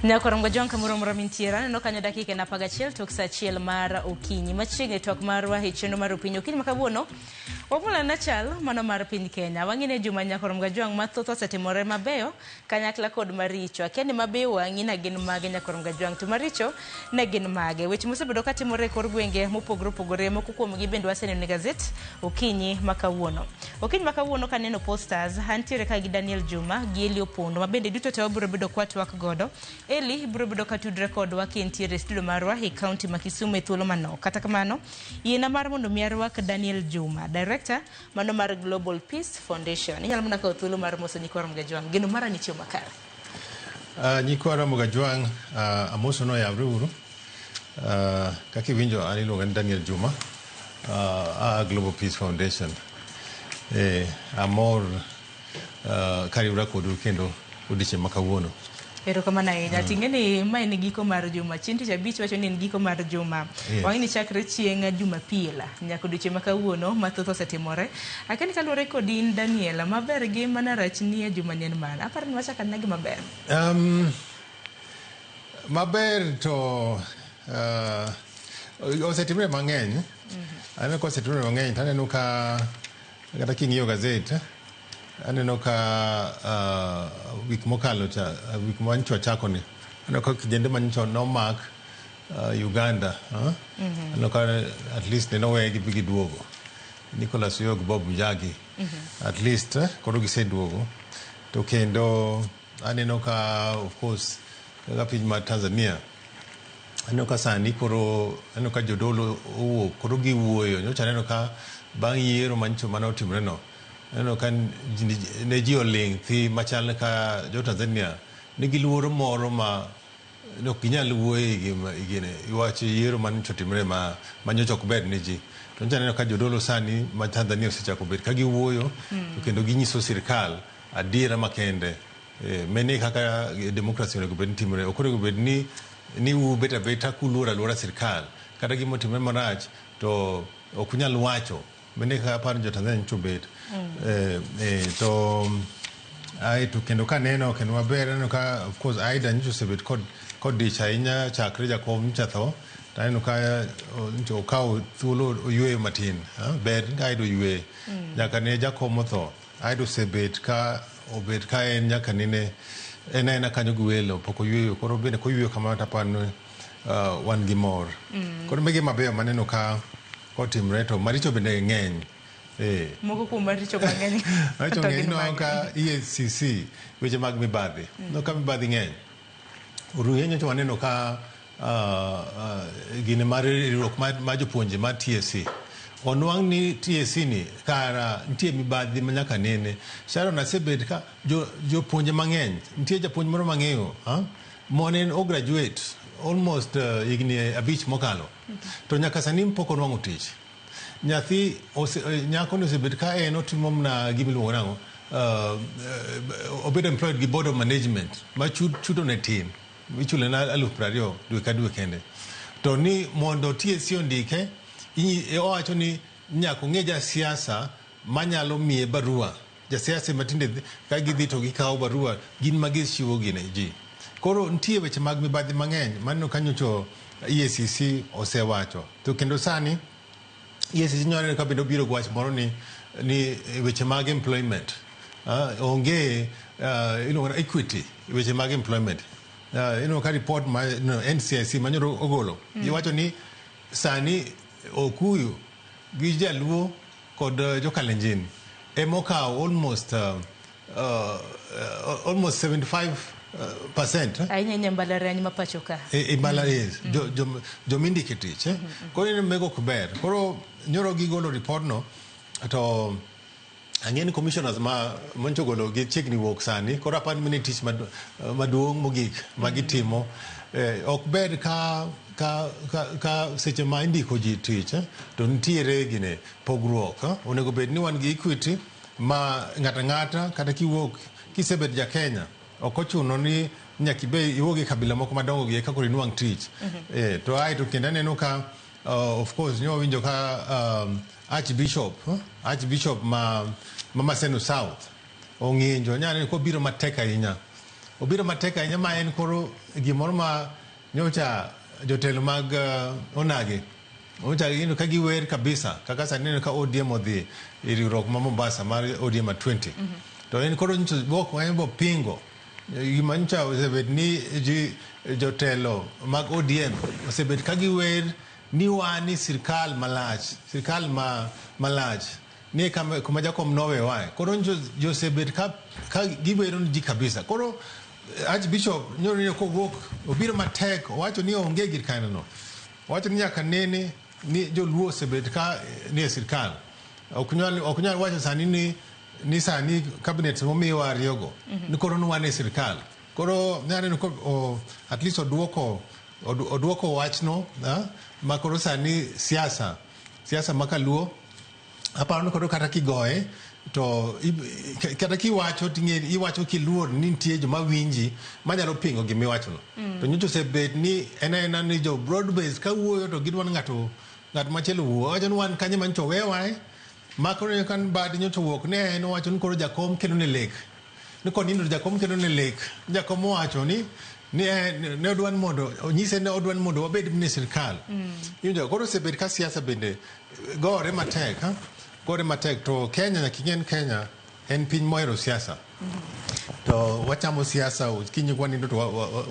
Nyakorongo John kamoro moro mintiere aneno kanyo dakika en 11 tok saa 1 mar okinyi. Machiegni twak marwa e chenro mar opinyi okinyi ma kawuono wamulana chal mano mar piny Kenya. Wang'ine juma Nyakorongo Jwang' mathoth osetimore mabeyo kanyakla kod maricho. Akia ni mabeyo wang'i na gin mage Nyakorongo Jwang' to maricho ne gin mage. Weche mosebedo katimore e kor gwenge mopogore opogore moko kuomgi bende waseneno e gazet okinyi ma kawuono. Okinyi ma kawuono kaneno posters, antiere ka gi Daniel Juma gi Eli Opondo ma bende duto te wabiro bedo kwatwak godo. Eli biro bedo ka tudre kodwa ka entiere e studio marwa e kaunti ma Kisumu e thuolo manok. Kata kamano, yiena mar mondo mi arwak Daniel Juma, director mano mar Global Peace Foundation. Inyalo mana kawo thuolo mar moso nyikwa Ramogi Ajwang'. Geno mara ni chiemo makare. Nyikwa Ramogi Ajwang', amoso no oyawre uru. Kaka iwinjo an iluonga ni Daniel Juma, a Global Peace Foundation. Amor kariwra kodu kendo odiochieng' ma kawuono. Erokamano ahinya. Ting'e ni ma en giko mar juma. Chieng' tich abich wacho ni en giko mar juma. Yes. Wang'e ni chakre chieng' Jumapil nyaka odiochieng' ma kawuono mathoth osetimore. Akia ni kaluwore kod in Daniel, maber gi mana rach ni e juma ni en mane? Aparo ni wachak anena gi maber. Maber to osetimre mang'eny. Aneno ka osetimre mang'eny to aneno ka kata king'iyo gazet aneno ka wik mokalo cha, wik manyocha wachako ni, aneno ka kijende manyocha nomak Uganda. Aneno ka at least nene owegi bi giduogo. Nicholas Oyoo gi Bob Njagi. At least koro giseduogo. To kendo aneno ka of course kaka piny mar Tanzania aneno ka sani koro aneno ka jodolo owuok koro giwuoyo. Nyocha aneno ka bang' yiero manyocha mane otimore no, aneno ka ne ji oling' thi machal ka jo Tanzania nigi luoro moro ma ne ok ginyal wuoyo e gine wach yiero manyocha otimore ma manyocha ok ber ne ji. To nyocha aneno ka jodolo sani ma Tanzania osechako bet ka giwuoyo to kendo ginyiso sirkal adiera makende. Mene kaka democracy onego bed ni timore. Ok onego bed ni ubet abeta kuluoro aluora sirkal. Kata gima otimore marach to ok unyal wacho. Mene kaka aparo ni jo Tanzania nyocha obet. To aeto kendo kaneno kendo maber aneno ka of course Aida nyocha osebet kod dich ahinya chakre jakom nyocha tho. To aneno ka nyocha okawo thuolo oyweyo matin. Ber ka Aida oyweyo. Nyaka ne jakom otho. Aida osebet ka obet ka en nyaka nene en aena kanyo gi welo pok oyweyo. Koro bende koyweyo kamano to aparo ni wan gi mor. Koro magi mabeyo maneno ka kotimre to maricho bende ng'eny. Moko kuom maricho mang'eny. Maricho ng'eny ineno ka EACC weche mag mibadhi. Ineno ka mibadhi ng'eny. Oruye nyocha waneno ka gine mar riwruok mar jopuonje mar TSC. Onwang' ni TSC ni kara nitie mibadhi ma nyaka nene. Sharon asebet ka jopuonje mang'eny. Nitie japuonj moro mang'eyo mane o graduate almost higni 5 mokalo. To nyaka sani pok onwang'o tich. Nyathi nyako ni osebet ka en otimo mana gima iluongo nang'o obedo employed gi board of management ma chudo ne tin. Ichule na 20,000 dwe ka dwe kende. To ni mondo TSC ondike, owacho ni nyaka ong'e jasiasa manyalo miye barua. Jasiasa matinde ka gidhi to gikawo barua gin ma gichiwo gi ne ji. Koro nitie weche mag mibadhi mang'eny maneno ka nyocha EACC osewacho. To kendo sani EACC nyo ka bende obiro gi wach moro ni weche mag employment. Onge iluongo ni equity weche mag employment. Ineno ka report ma NCIC manyoro ogolo giwacho ni sani Okuyu gi Jaluo kod Jokalenjin emokawo almost almost 75%. Ahinya ahinya mbalariany ma pacho ka. E mbalariany jomindike tich. Koro ineno mego ok ber. Koro nyoro gigolo report no to ang'e ni commissioners ma manyocha ogolo gi chiegni wuok sani. Koro aparo ni mano e tich maduong' mogik ma gitimo. Ok ber ka seche ma indiko ji tich to nitiere gine pogruok. Onego bed ni wan gi equity ma ng'ato ang'ata kata kiwuok kisebet ja Kenya ok ochuno ni nyaka ibe iwuog e kabila moko madongo gi eka koro inwang' tich. To aeto kendo aneno ka of course nyo wawinjo ka Archbishop ma Maseno South ong'injo nyalo kobiro matek ahinya. Obiro matek ahinya ma en koro gimoro ma nyocha jotelo mag onagi nyocha gineno ka giwer kabisa kaka sani ineno ka ODM odhi e riwruok ma Mombasa mar ODM at 20. To en koro nyocha bok en bopingo gima nyocha osebet ni ji jotelo mag ODM osebet ka giwer ni wan ni sirkal malach, sirkal ma malach ni kama kuma Jakom nowewae. Koro nyocha ji osebet ka giwero ni ji kabisa. Koro Archbishop nyoro ni kowuok obiro matek owacho ni onge gir kanyono. Owacho ni nyaka nene ni joluo osebet ka ni e sirkal. Ok nyal wacho sani ni sani cabinet momiwa ariyogo ni koro ni wan e sirkal. Koro ne aneno ko at least oduoko wachno ma koro sani siasa ma kaluo aparo ni koro kata kigoye to kata kiwacho ting'e iwacho kiluor ni nitie joma winji manyalo pingo gimiwachono. To nyocha osebet ni en aena ni jo broad base ka wuoyo to gidwa ni ng'ato ng'at machielo owuo. Owacho ni wan kanye manyocha owewae ma koro kan Mbadi nyocha owuok ne en owacho ni koro jakom kelo ne lek. Ni konindo to jakom kelo ne lek. Jakom owacho ni ne odwa ni mondo onyise ni odwa ni mondo wabed ni sirkal. Iwinjo koro osebet ka siasa bende gore matek ha? Gore matek to Kenya nyaka ing'e ni Kenya en piny mohero siasa. To wachamo siasa kinyi kwanindo to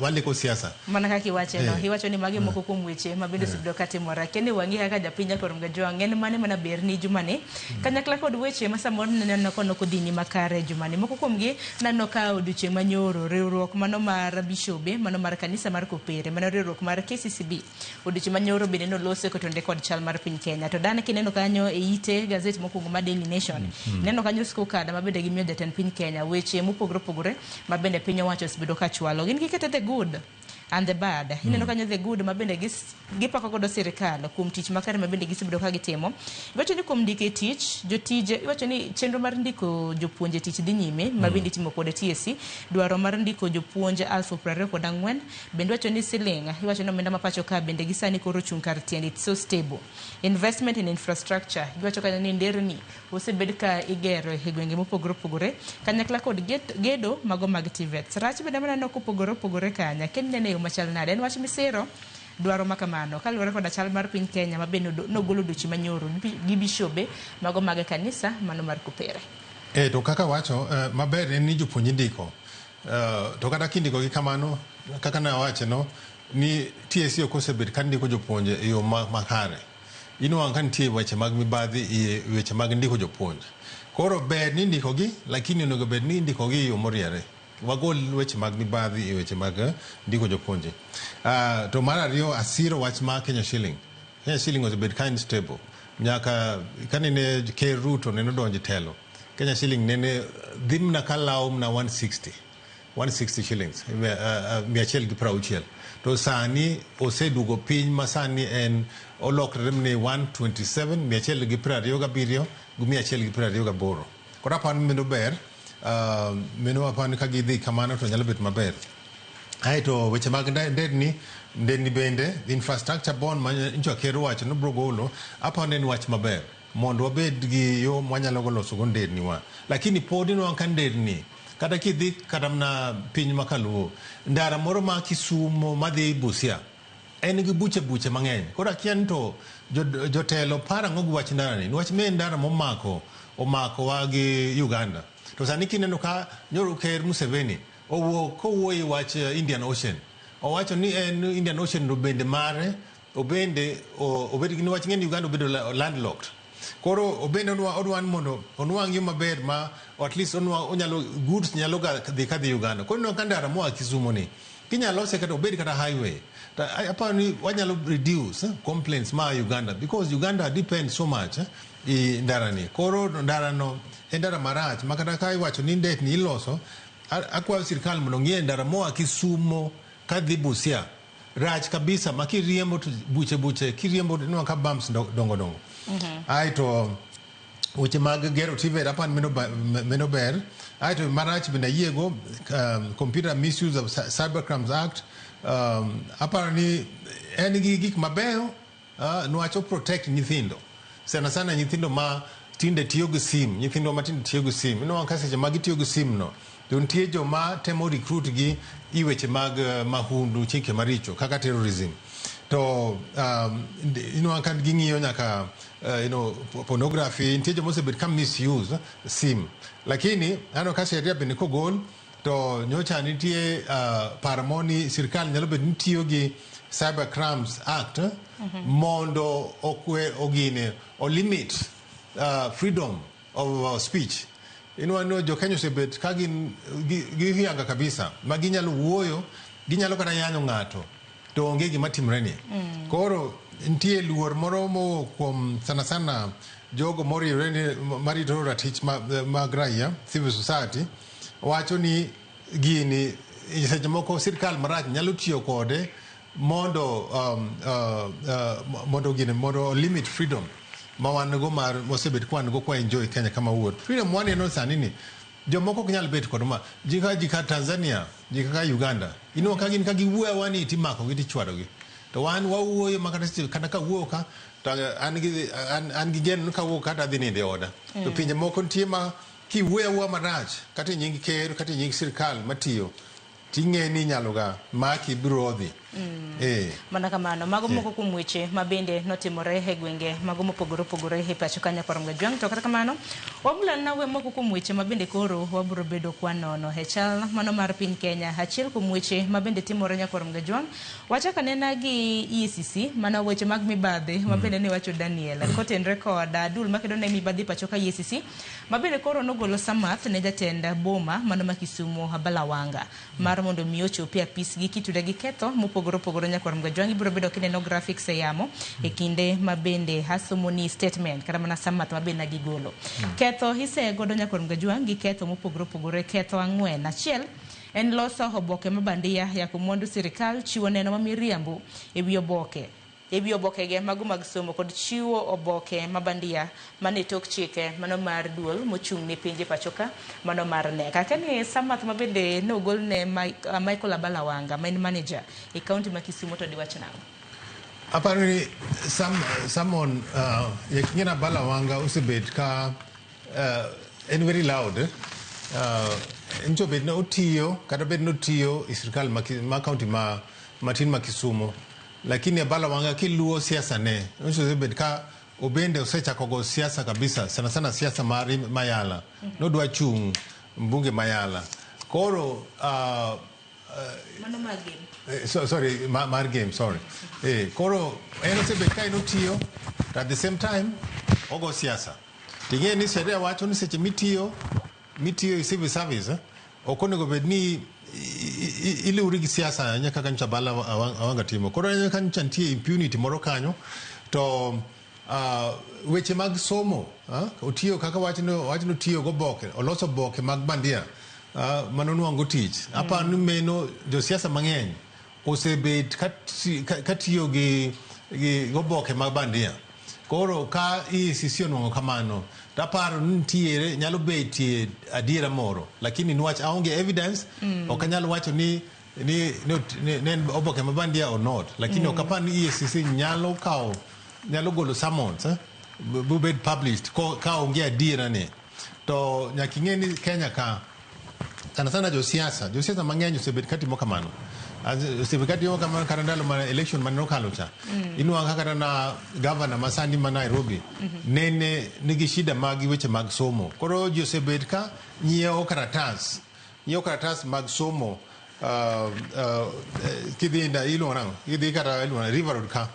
waleko siasa. Mana kaka iwache no, iwacho ni magi moko kuom weche ma bende osebedo ka timore. Kendo wang'i kaka japiny Nyakor Mgajwang' en mane mana berni jumani kanyakla kod weche ma samoro naneno ka nok odhini makare jumani. Moko kuomgi naneno ka odiochieng' manyoro riwruok mano mar bishobe mano mar kanisa mar Kopere mano riwruok mar KCCB odiochieng' manyoro bende nolose kotenore kod chal mar piny Kenya. To dan kineno kanyo e ite gazet mokwongo mar Daily Nation, neno kanyo scorecard ma bende gimiyo jatend piny Kenya weche mopogore opogore ma bende piny owacho osebedo ka chwalo. Gin gikete the good and the bad. Ineno kanyo the good ma bende gipako godo sirikal kuom tich makare ma bende gisebedo ka gitimo. Iwacho ni kuom ndiko e tich, jotije, iwacho ni chenro mar ndiko jopuonje e tich dhi nyime ma bende itimo kod TSC, dwaro mar ndiko jopuonj 24,000, bende iwacho ni siling, iwacho ni omenda ma pacho ka bende gi sani koro ochung' kar tiende, it's so stable. Investment in infrastructure, giwacho kanyo ni nderni osebed ka igero e gwenge mopogore opogore kanyakla kod gedo mago mag TVETs. Rach bende maneno kopogore opogore kanya, kendo ineno e yo machal nade? En wach misiro dwaro ma kamano kaluwore koda chal mar piny Kenya ma bende nogolo odiochieng' manyoro gi bishobe mago mag kanisa mano mar Kopere. To kaka wacho maber en ni jopuonj indiko. To kata kindiko gi kamano kaka ne awache no ni TSC ok osebet ka ndiko jopuonje e yo makare. Inwang'o ka nitie weche mag mibadhi e weche mag ndiko jopuonj. Koro ber ni indiko gi lakini onego bed ni indiko gi e yo moriere. Wagol weche mag mibadhi e weche mag ndiko jopuonje. To mar ariyo asiro wach mar Kenya shilling. Kenya shilling osebet ka unstable. Nyaka kanene Ker Ruto nene odonjo e telo. Kenya shilling nene dhi mana kalawo mana 160. 160 shillings, 160. To sani oseduogo piny ma sani en olokre ni 127, 127 gi 128. Koro aparo ni mano ber, mano aparo ni ka gidhi kamano to nyalo bet maber. Aeto weche mag nderni bende, infrastructure bond ma nyocha ker owacho ni obiro golo, aparo ni en wach maber mondo wabed gi yo mwanyalo go loso go nderni wa. Lakini pod inwang'o ka nderni kata kidhi kata mana piny ma kaluo, ndara moro ma Kisumo madhi Busia en gi buche buche mang'eny. Koro akia ni to jotelo paro ang'o gi wach ndara ni, niwach ma en ndara momako omakowa gi Uganda. To sani kineno ka nyoro ker Museveni owuok kowuoyo e wach Indian Ocean. Owacho ni en Indian Ocean no bende mare obende obed gi niwach ng'eni Uganda obedo landlocked. Koro obende odwa ni mondo onwang' yo maber ma at least onwang' onyalo goods nyalo ga dhi kadhi Uganda. Koro ineno ka ndara moa Kisumu ni kinyalo lose kata obed kata highway. To aparo ni wanyalo reduce complaints ma Uganda because Uganda depend so much i ndara ni. Koro ndara no en ndara marach ma kata ka iwacho ni nderni iloso akwayo sirkal mondo ong'ie ndara moa Kisumo kadhi Busia rach kabisa ma kiriembo to buche buche kiriembo to inwang'o ka bumps dongo dongo. Aeto weche mag gero TVET aparo ni mano ber. Aeto marach bende ayiego Computer Misuse of Cybercrimes Act aparo ni en gi gik mabeyo niwach o protect nyithindo sana sana nyithindo ma tinde tiyo gi sim nyithindwa ma tinde tiyo gi sim inwang'o ka seche ma gitiyo gi sim no To nitie joma temo recruit gi i weche mag mahundu, chike maricho kaka terrorism. To inwang'o ka ging'iyo nyaka pornography, nitie joma osebet ka misuse sim. Lakini aneno ka sheria bende kogol to nyocha nitie paro moro ni sirkal nyalo bedo ni tiyo gi Cyber Crimes Act mondo okwe ogine o limit freedom of speech. Inwang'o ni jo Kenya osebet ka gin gi hianga kabisa ma ginyalo wuoyo, ginyalo kata yanyo ng'ato to onge gima timre ni. Koro nitie luor moro mowuok kuom sana sana jogo moriwre ni marito ratich mag raia, civil society, wacho ni gini seche moko sirkal marach nyalo tiyo kode mondo gini mondo limit freedom ma wan go mar mosebet ka wan go kwa enjoy Kenya kama wuoth. Freedom waneno sani ni jomoko ok nyal bet kod ma ji ka Tanzania, ji kaka Uganda, inwang'o ka gin ka giwuoyo awuoya ni timako gi tichwado gi. To wan wawuoyo ma kata seche kata kawuoyo ka to an gi geno ni kawuok ka to adhi nindo e oda. To pinje moko nitie ma kiwuoyo awuoya marach kata e nying ker kata e nying sirkal matiyo ting'e ni inyalo ga maki biro dhi. Mana kamano, mago moko kuom weche ma bende notimore e gwenge mago mopogore opogore e pacho ka Nyakwar Gajwang'. To kata kamano, wabulana we moko kuom weche ma bende koro wabiro bedo kwanono e chal mano mar piny Kenya. Achiel kuom weche ma bende timore, Nyakwar Gajwang', wachako anena gi EACC, mana weche mag mibadhi ma bende ne wacho Daniel, kotenre kod duol makedo ne mibadhi pacho ka EACC, ma bende koro nogolo samath ne jatend boma mano ma Kisumu, Abala Wanga, mar mondo mi ochopi e apis gi kitude gi ketho mopogore opogore. Nyakwar Mgajwang', ibiro bedo kineno graphics e yamo e kinde ma bende asomo ni statement kata mana samath ma bende gigolo. Ketho isegodo, Nyakwar Mgajwang', gi ketho mopogore opogore, ketho ang'wen. Achiel en loso oboke ma bandia, yako mwandu sirikal, chiwo neno ma miriambo e wi obokege mago mag somo kod chiwo oboke ma bandia mane tok chike mano mar duol mochung' ne penje pacho ka mano mar KNEC. Akia ni samath ma bende nogol ne Michael Abala Wanga ma en manager e kaunti ma Kisumu to diwach nang'o? Aparo ni Samon Yaking'ina Abala Wanga osebet ka en very loud. Ncho bed ni otiyo kata bed ni otiyo e sirkal ma kaunti ma matin ma Kisumu, lakini Abala Wanga kiluwo siasa ne osebet ka obende osechako go siasa kabisa, sana sana siasa mar Mayala. Nodwa chung' mbunge Mayala. Koro Mano mag Gem. So, sorry, mar Gem, sorry. Koro en osebet ka en otiyo, to at the same time ogo siasa. Ting'e ni sheria wacho ni seche mitiyo e civil service, ok onego bed ni iluwri gi siasa ahinya kaka nyocha Abala Awanga timo. Koro aneno ka nyocha nitie impunity moro kanyo to weche mag somo, otiyo kaka wachno tiyo goboke, oloso oboke mag bandia manonwang'o tich. Aparo ni meno josiasa mang'eny osebet ka tiyo gi oboke mag bandia. Koro ka EACC onwang'o kamano, taparo ni nitiere nyalo betie adiera moro, lakini niwach aonge evidence, ok anyal wacho ni en oboke ma bandia or not, lakini ok apar ni EACC nyalo kawo nyalo golo summons bobed published ka onge adiera ni. To nyaka ing'e ni Kenya ka sana sana josiasa mang'eny osebet katimo kamano. Osebet katimo kamano kata ndalo ma election mane okalo cha. Inwang'o ka kata na governor ma sani ma Nairobi nene nigi shida mag weche mag somo. Koro ji osebet ka nyiewo karatas mag somo kidhi iluongo nang'o? Kidhi kata iluongo River Road ka.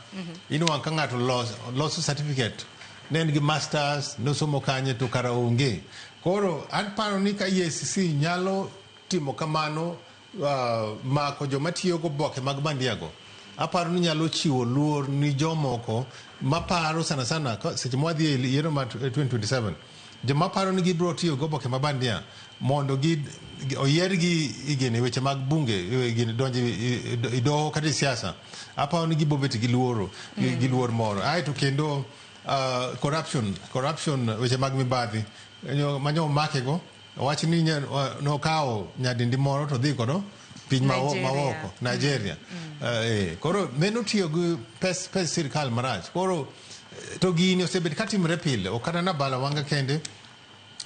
Inwang'o ka ng'ato loso certificate ne en gi masters nosomo kanye to kara onge. Koro an paro ni ka EACC nyalo timo kamano mako joma tiyo goboke mag bandia go, aparo ni nyalo chiwo luor ni jomoko maparo sana sana seche mwadhi e yiero mar 2027 joma paro ni gibiro tiyo goboke ma bandia mondo gi oyiergi gini weche mag bunge gini donjo i doho kata e siasa aparo ni gibo bet gi luoro gi luor moro aeto kendo corruption weche mag mibadhi manyo omake go wach ni nokawo nyadendi moro to dhi godo piny maoko Nigeria. Koro meno tiyo gi pes sirikal marach. Koro to gini osebet katimore pile ok kata na Abala Wanga kende.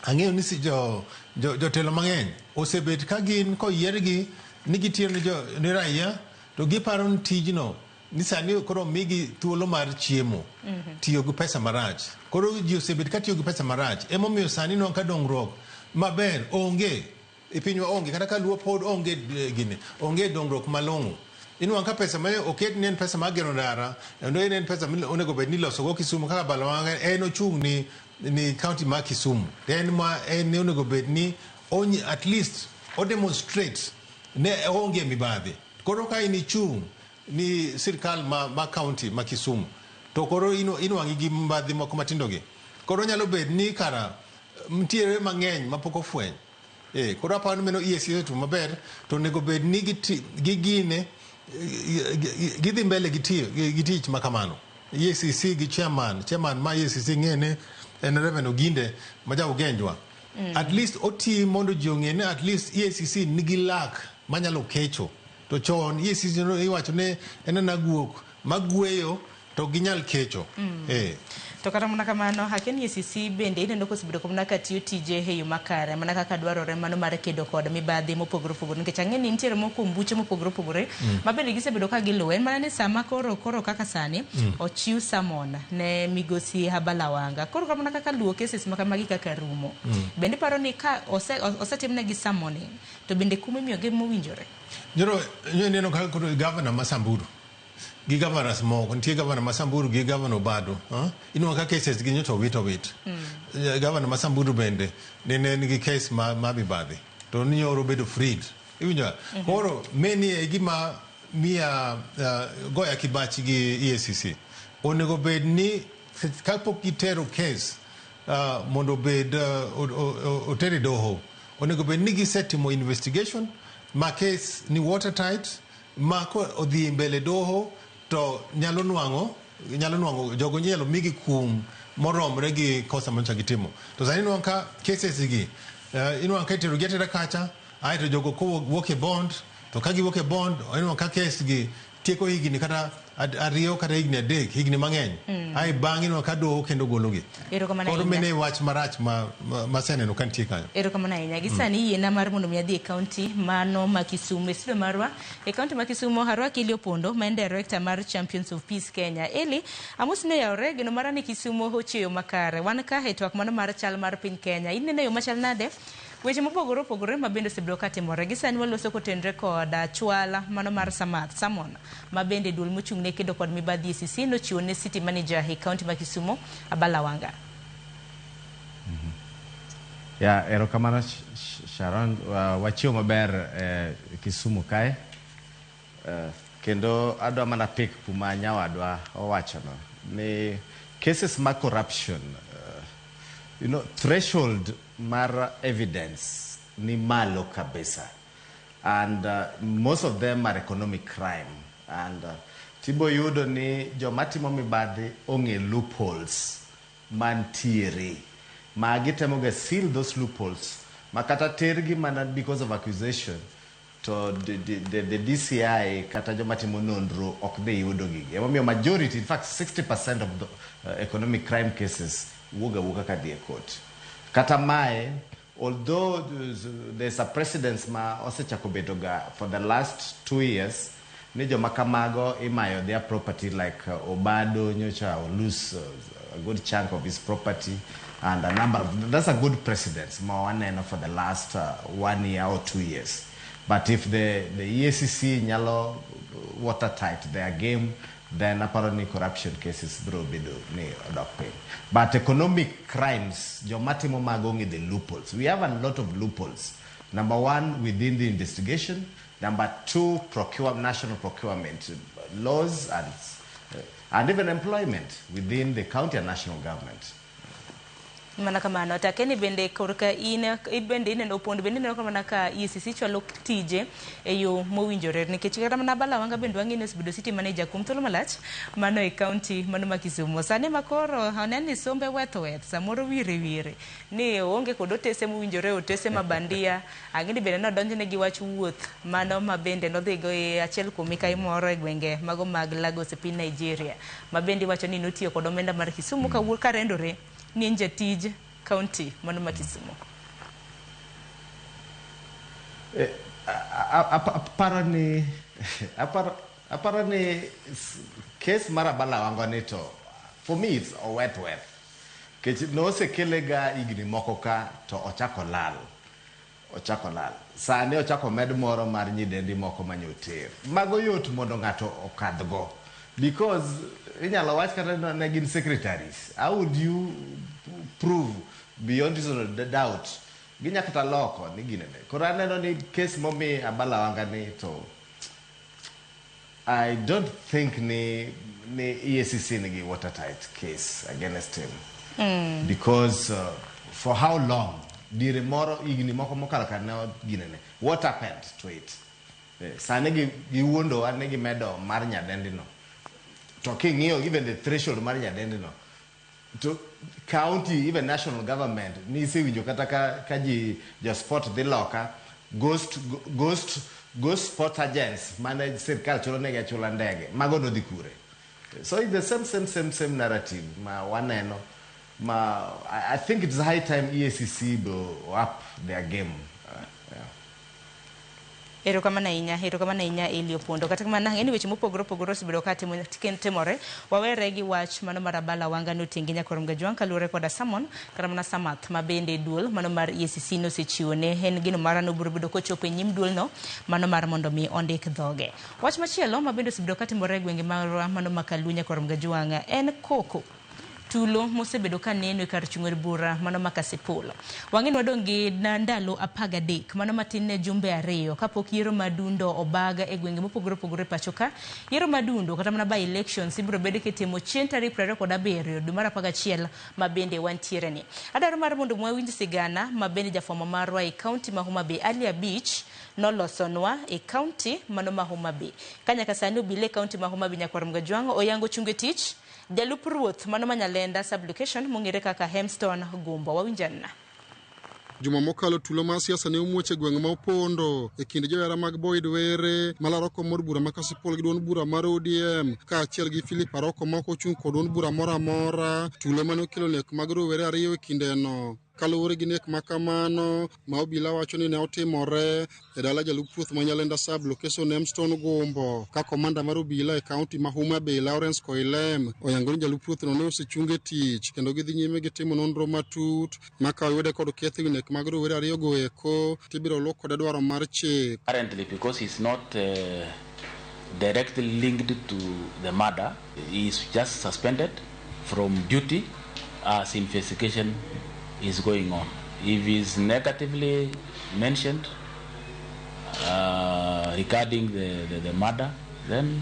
Ang'eyo ni si jo, jo, jotelo mang'eny osebet ka gin koyiergi ni gitiyo ni, jo, ni raia to giparo ni tijno ni sani koro migi thuolo mar chiemo tiyo gi pesa marach. Koro ji osebet ka tiyo gi pesa marach emomiyo sani nwang' ka dongruok maber onge e pinywa onge kata ka luo pod onge gini onge dongruok malong'o. Inwang' ka pesa ma oket ni en pesa mar gero ndara kendo en pesa onego bed ni iloso go Kisumu kaka Balawanga en ochung' ni county ma Kisumu. En ma en onego bed ni onyi, at least o demonstrate ne onge mibadhi. Koro ka in ichung' ni sirkal ma county ma Kisumu to koro inwang'i gi mibadhi moko matindo gi. Koro nyalo bed ni kara nitiere mang'eny mapok ofweny. Koro aparo ni mano EACC osetimo maber to onego bed ni gigine gidhi mbele gi tiyo gi tich ma kamano. EACC gi chairman ma EACC ng'e en Reverend Oginde ma ja Ugenjwa. At least oti mondo ji ong'e ni at least EACC nigi lak manyalo kecho. To chon EACC iwacho ni en ana guok magweyo to ginyal kecho. To kata mana kamano, akia ni EACC bende ineno kosebedo mana ka tiyo tije e yo makare mana kaka dwarore mano mar kedo kod mibadhi mopogore opogore nikech ang'e ni nitiere moko kuom buche mopogore opogore ma bende gisebedo ka giluwo en mana ni sama koro kaka sani ochiw summon ne migosi Abalawanga koro mana kaka luwo cases ma kamagi kaka rumo bende iparo ni ka osetimnegi summoning to bende kum imiyogi mowinjore. Nyoro neno kaka koro governor ma Samburu gi governors moko nitie governor ma Samburu gi governor Obado inwang'o ka cases gi nyocha owit owit. Governor ma Samburu bende nene nigi case ma mibadhi to nyoro obedo freed. Iwinjo? Koro meni e gima miya goya kibach gi EACC. Onego bed ni kapok gitero case mondo obed oter e doho onego bed ni gisetimo investigation ma case ni watertight ma ko odhi mbele doho to nyalo nwang'o jogo nyalo migi kum moromre gi kosa manyocha gitimo. To sani inwang'o ka cases gi inwang'o ka itero gi atera kacha aeto jogo kowuok e bond to ka giwuok e bond inwang'o ka case gi tieko higni kata 2 kata higni 3 higni mang'eny ae bang'e inwang'o ka doho kendo gologi. Erokamano Koro ahinya. mano e wach marach ma aseneno ka nitie kanyo. Erokamano ahinya. Gi sani yiena mar mondo mi adhi e kaunti mano ma Kisumu. E studio marwa e kaunti ma Kisumu arwaki Eli Opondo ma en director mar Champions of Peace Kenya. Eli, amos ni oyawore geno mara ni Kisumu ochiewo makare. Wan ka e twak mano mar chal mar piny Kenya. Ineno yo machal nade? Weche mopogore opogore ma bende osebedo ka timore. Gi sani waloso kotenre kod chwala mano mar Samath Samon ma bende duol mochung' ne kedo kod mibadhi EACC nochiwo ne city manager e kaunti ma Kisumu Abala Wanga. Ya, erokamano Sharon, wachiewo maber Kisumu kae. Kendo adwa mana pick kuma nyawadwa owachono ni cases mag corruption threshold mar evidence ni malo kabisa and most of them are economic crime and tibo yudo ni joma timo mibadhi ong'e loopholes mantiere ma gitemo ga seal those loopholes ma kata tergi mana because of accusation to the DCI kata joma timo nonro ok dhi yudo gigi. Emomiyo majority, in fact 60% of the economic crime cases wuok awuoka ka dhi e court. Kata mae, although there's a precedence ma osechako bedo ga for the last 2 years ni joma kamago imayo their property like Obado nyocha lose a good chunk of his property and a number of, that's a good precedence ma waneno for the last one year or 2 years. But if the EACC nyalo watertight their game, then aparo ni corruption cases biro bedo ni odok piny. But economic crimes, joma timo mago ong'e the loopholes. We have a lot of loopholes. Number one, within the investigation. Number two, procure, national procurement laws and even employment within the county and national government. Mana kamano to akeni bende korka in bende ineno Opondo bende ineno mana ka EACC chwalo tije e yo mowinjore nikech kata mana Balawanga bende wang'e ni osebedo city manager kuom thuolo malach mano e kaunti mano ma Kisumu. Sani ma koro onen ni sombe weth weth samoro wire wire ni oonge kod otese mowinjore otese ma bandia ang'e ni bende nodonjne gi wach wuoth mano ma bende nodhigo e achiel kuom mikai moro e gwenge mago mag Lagos e piny Nigeria ma bende iwacho ni notiyo kod omenda mar Kisumu kawuok karendore ni en jatij kaunti mano ma Kisumu. Aparo ni case mar Abala Wanga ni to for me it's oweth weth kech nosekele ga higni moko ka to ochako lal, ochako lal. Sani ochako med moro mar nyidendi moko manyoter. Mago yot mondo ng'ato okadhgo because inyalo wach kata ne gin secretaries. How would you prove beyond reasonable doubt? Ginya kata loko ni ginene. Koro aneno ni case momi Abala Wanga ni to I don't think ni EACC nigi watertight case against him. Because for how long? Dire moro higni moko mokalo ka ne ginene. What happened to it? Sani giwuondowa ni gimedo mar nyadendi no. To king'iyo even the threshold mar nyadendi no, to county, even national government nisewinjo kata ka ji jo sport dhi loka ghost sport agents mane sirkal chulo negi achula ndege mago nodhi kure. So it's the same same same same narrative ma waneno ma I think it's high time EACC bo up their game, yeah. Erokamano ahinya, erokamano ahinya Eli Opondo. Kata kamano ang'e ni weche mopogore opogore osebedo ka timore. Wawere gi wach mano mar Abala Wanga noting'i Nyakorom Gajwang' kaluwore koda summon kata mana samath ma bende duol mano mar EACC nosechiwo ne en gino mar nobiro bedo kochopo e nyim duolno mano mar mondo mi ondik dhoge. Wach machielo ma bende osebedo katimore e gwenge marwa mano ma Kaluo Nyakorom Gajwang' en koko tulo mosebedo ka neno e kar chung' od bura mano ma Kasipul. Wang'e ni wadong' gi ndalo 13 mano matin ne jumbe 2 kapok yiero madundo obag e gwenge mopogore opogore e pacho ka. Yiero madundo kata mana by elections ibiro bed kitimo chieng' tarik 27 dwe mar 11 ma bende wantiere ni. Adwaro mar mondo mwawinj sigana ma bende jafwambo marwa e kaunti ma Homa Bay Ali Abich nolosonwa e kaunti mano ma Homa Bay. Ka nyaka sani obila e kaunti ma Homa Bay Nyakwar Mgajwang' oyango chungo e tich jalup ruoth mano ma Nyalenda sub-location mong'ere kaka Hemstone Gumbo. Wawinjana. Juma mokalo tulo mar siasa ne omuoch e gweng' ma Opondo e kind johera mag Boyd Were malaro kom od bura ma Kasipul gi duond bura mar ODM kaachiel gi Philip Aroko ma ok ochung' kod duond bura moro amora. Tulo mane okelo nek mag rowere ariyo e kindeno. Kaluwore gi nek ma kamano ma obila wacho ni ne otimore e dala jalup ruoth ma Nyalenda sub location Hemstone Gumbo ka komanda mar obila e kaunti ma Homa Bay Lawrence Koilem oyango ni jalup ruoth no ne osechung e tich kendo gidhi nyime gi timo nonro matut ma ka oyude kod ketho ewi nek mag rowere ariyo go eko tibiro luw kode dwaro mar chik. Currently, because he's not directly linked to the murder, he is just suspended from duty as investigation is going on. If he is negatively mentioned regarding the murder, then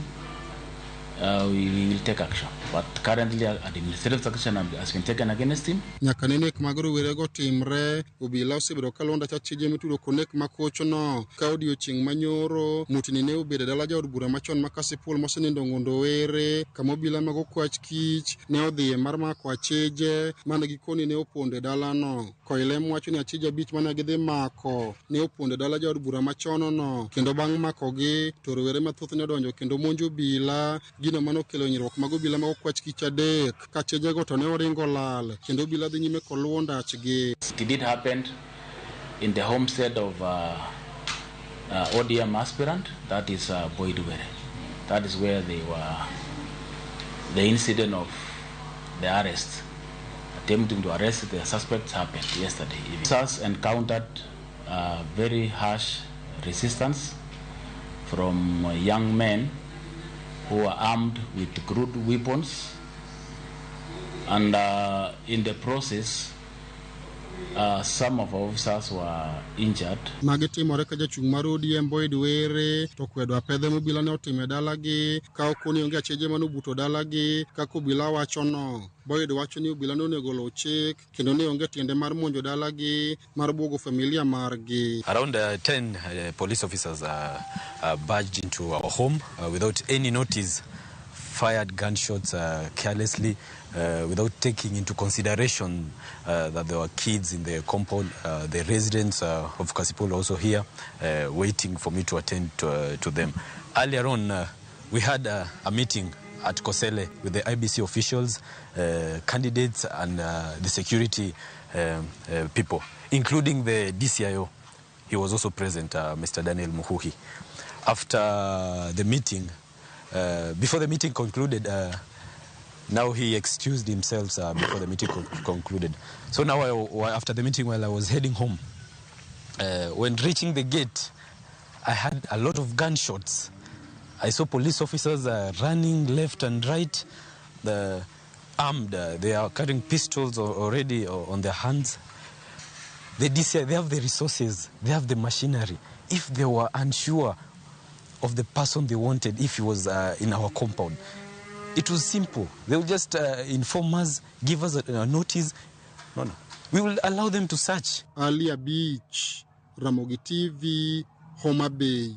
we will take action. But currently, administrative action has been taken against him. Nyaka ne nek mag rowerego timre, obila osebedo ka luwo ndach achije mitudo kod nek makochono ka odiochieng' manyoro mutni ne obedo e dala jaod bura machon ma Kasipul mosenindo Ng'ondo Were kama obila mag okwach kich ne odhiye mar mako achije mane gikoni ne opondo e dalano. Koilem wacho ni achije 5 mane gidhi mako ne opondo e dala jaod bura machonono kendo bang' makogi to rowere mathoth ne odonjo kendo monjo obila gino mane okelo hinyruok mag obila mag okwach kich 3 ka achijego to ne oringo lal kendo obila dhi nyime koluwo ndachgi. It did happen in the homestead of ODM aspirant, that is Boyd Were. That is where they were, the incident of the arrest, attempting to arrest the suspects happened yesterday evening. Officers encountered very harsh resistance from young men who were armed with crude weapons, and in the process, some of our officers were injured. Magi timore ka jachung' mar ODM Boyd Were to kwedo apedhe mobila ne otimo e dalagi ka okoni onge achije mane obuto dalagi kaka obila wachono. Boyd wacho ni obila nonego oluw chik kendo ne onge tiende mar monjo dalagi mar buogo familia margi. Around 10 police officers barged into our home without any notice, fired gunshots carelessly, without taking into consideration that there were kids in the compound. The residents of Kasipul also here waiting for me to attend to them. Earlier on, we had a meeting at Kosele with the IBC officials, candidates, and the security people, including the DCIO. He was also present, Mr. Daniel Muhuhi. After the meeting, before the meeting concluded, now he excused himself before the meeting concluded. So now, after the meeting, while I was heading home, when reaching the gate, I had a lot of gunshots. I saw police officers running left and right, armed. They are carrying pistols already on their hands. The DCI, they have the resources, they have the machinery. If they were unsure of the person they wanted, if he was in our compound, it was simple. They will just inform us, give us a notice. No, no. We will allow them to search. Ali Abich, Ramogi TV, Homa Bay.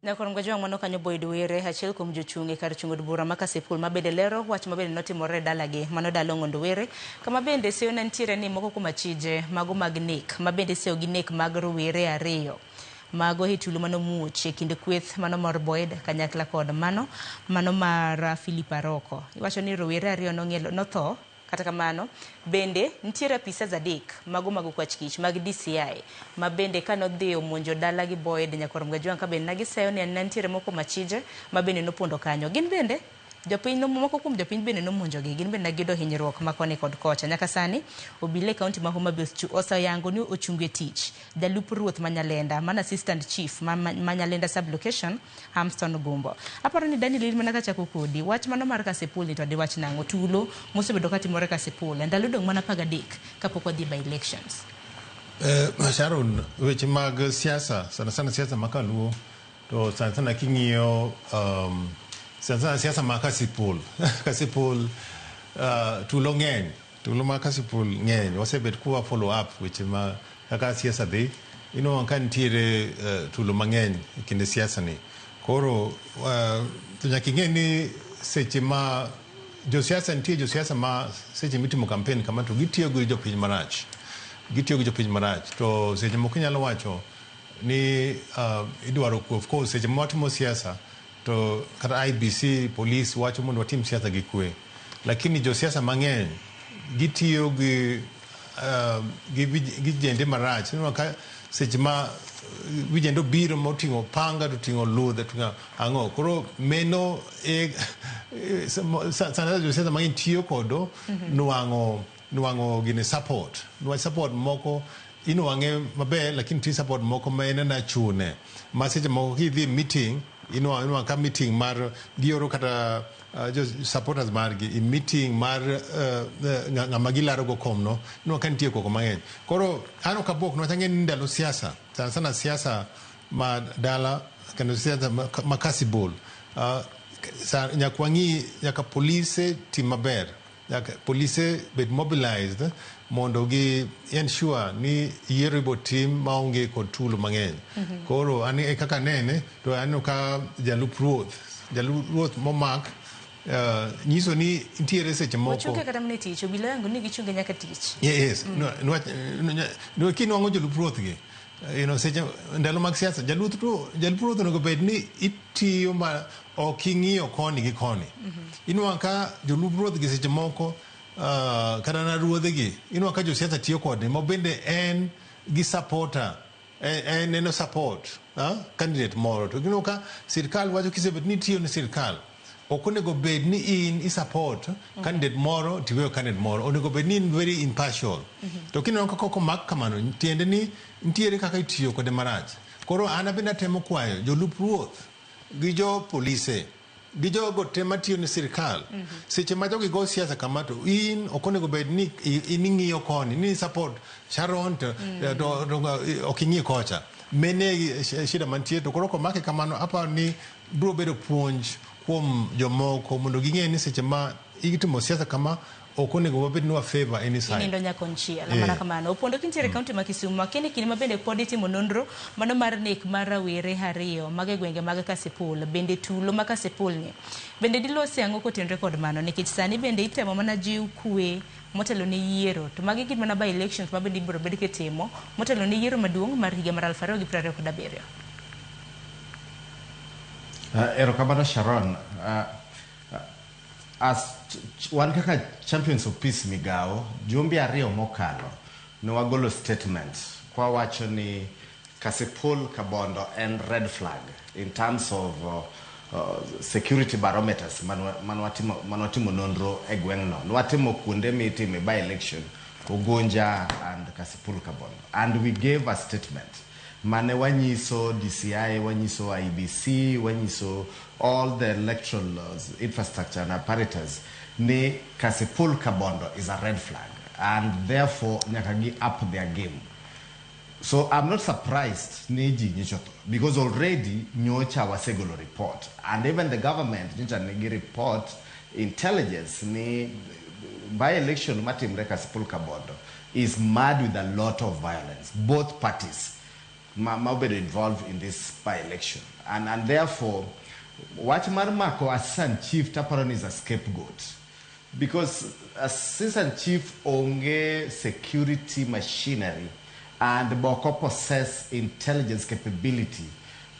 Nyakorom Gajwang' mano kanyo Boyd Were, achiel kuom jochung' e kar chung' od bura ma Kasipul, ma bende lero wach ma bende notimore e dalagi mano dala Ong'ondo Were, kama bende seyo ne nitiere ni moko kuom achije mago mag nek ma bende iseyo gi nek mag rowere ariyo mago e tulo manomuoch e kind kweth mano mar Boyd kanyakla kod mano mar Philip Aroko. Iwacho ni rowere ariyo notho. Kata kamano bende nitiere apisas adek mago mag okwach kich mag DCI ma bende kanodhi omonjo dala gi Boyd Nyakorom Gajwang' ka bende nagiseyo ni ne nitiere moko machije ma bende nopondo kanyo. Gin bende jopiny moko kuom jopiny bende nomonjogi, gin bende negiyudo hinyruok ma koni kod kocha. Nyaka sani obila e kaunti ma Homa Bay oseyango ni ochungo e tich jalup ruoth ma Nyalenda, mana assistant chief ma Nyalenda sub-location, Hamston Gumbo. Aparo ni Daniel in mana kachako kodi wach mano mar Kasipul ni to diwach nang'o? Tulo mosebedo katimore Kasipul ndalo dong' mana 13 kapok wadhi by elections. Sharon, weche mag siasa, sana sana siasa ma kaluo, to sana sana king'iyo sana sana siasa ma Kasipul Kasipul, tulo ng'eny, tulo ma Kasipul ng'eny. Wasebet kuwa follow up weche ma kaka siasa dhi, inwang'o ka nitiere tulo mang'eny e kinde siasa ni. Koro to nyaka ing'e ni seche ma josiasa nitie, josiasa ma seche mitimo campaign kama to gitiyo gi jopiny marach, gitiyo gi jopiny marach. To seche moko inyalo wacho ni idwaro kwe. Of course, seche ma watimo siasa to kata IBC, police wacho mondo watim siasa gi kwe, lakini josiasa mang'eny gitiyo gi vijende marach. Ineno ka seche ma vijende obiro moting'o panga to ting'o ludhe to ang'o, koro meno e sana josiasa mang'eny tiyo kodo nwang'o gini support. Nwach support moko inwang'e maber, lakini nitie support moko ma en ena chune ma seche moko kidhi meeting inwang'o ka meeting mar gioro kata jo supporters margi i meeting mar ng'ama gilaro go kom no, inwang'o ka nitie koko mang'eny. Koro an ok abuok niwach ang'e ni ndalo siasa, sana sana siasa ma dala kendo siasa ma Kasipul, nyaka wang'i, nyaka polise tim maber, nyaka polise bed mobilized mondo gi ensure ni yiero ibo tim maonge kod tulo mang'eny. Koro an e kaka nene to aneno ka jalup ruoth momak nyiso ni nitiere seche moko Ochunge kata mana e tich, obila oyango ni gichunge nyaka tich. Yes, no, kinwang'o jolup ruoth gi seche ndalo mag siasa jalup ruoth onego bed ni itiyo ma ok ing'iyo koni gi koni. Inwang'o ka jolup ruoth gi seche moko kata na ruodhe gi inwang'o ka josiasa tiyo kode ma bende en gi supporter en eno support candidate moro, to gineno ka sirikal wacho kisebet ni itiyo ne sirikal ok onego bed ni in i support candidate moro tiweyo candidate moro, onego bed ni in very impartial. To kineno ka kok omak kamano, tiende ni nitiere kaka itiyo kode marach. Koro an abende atemo kwayo jolup ruoth gi jo polise gi jogo te matiyo ne sirikal, seche ma jogi go siasa kama to in ok onego bed ni in ing'iyo koni ni support Sharon to ok ing'i kocha mene shida mantie. To koro komake kamano, aparo ni biro bedo puonj kuom jomoko mondo ging'e ni seche ma itimo siasa kama ok onego wabed ni wa favor any side. Inindo nyakonchiel. Mana kamano opondo kintiere e kaunti ma Kisumu, akia ni kinde ma bende pod itimo nonro mano mar nek mar rawere ariyo mag e gwenge mag Kasipul. Bende tulo ma Kasipul ni bende dilose ang'o kotenore kod mano, nikech sani bende itemo mana jiw kwe motelo ne yiero, to magi gin mana by elections ma bende ibiro bed kitimo motelo ne yiero maduong' mar higa mar 2027? Erokamano Sharon. As wan kaka Champions of Peace migao, jumbe 2 mokalo ne wagolo statement kwa wacho ni Kasipul Kabondo en red flag in terms of security barometers manwatimo nonro e gweng'no. Nwatimo kuonde mitime by election, Ugunja and Kasipul Kabondo, and we gave a statement mane wanyiso DCI, wanyiso IBC, wanyiso all the electoral infrastructure and apparatus ni Kasipul Kabondo is a red flag and therefore nyaka gi up their game. So I'm not surprised ni ji nyocha tho because already nyocha wasegolo report, and even the government nyocha nigi report intelligence ni by election matimre Kasipul Kabondo is mad with a lot of violence, both parties ma obedo involved in this by election, and therefore wach mar mako assistant chief taparo ni is a scapegoat, because assistant chief onge security machinery and boko possess intelligence capability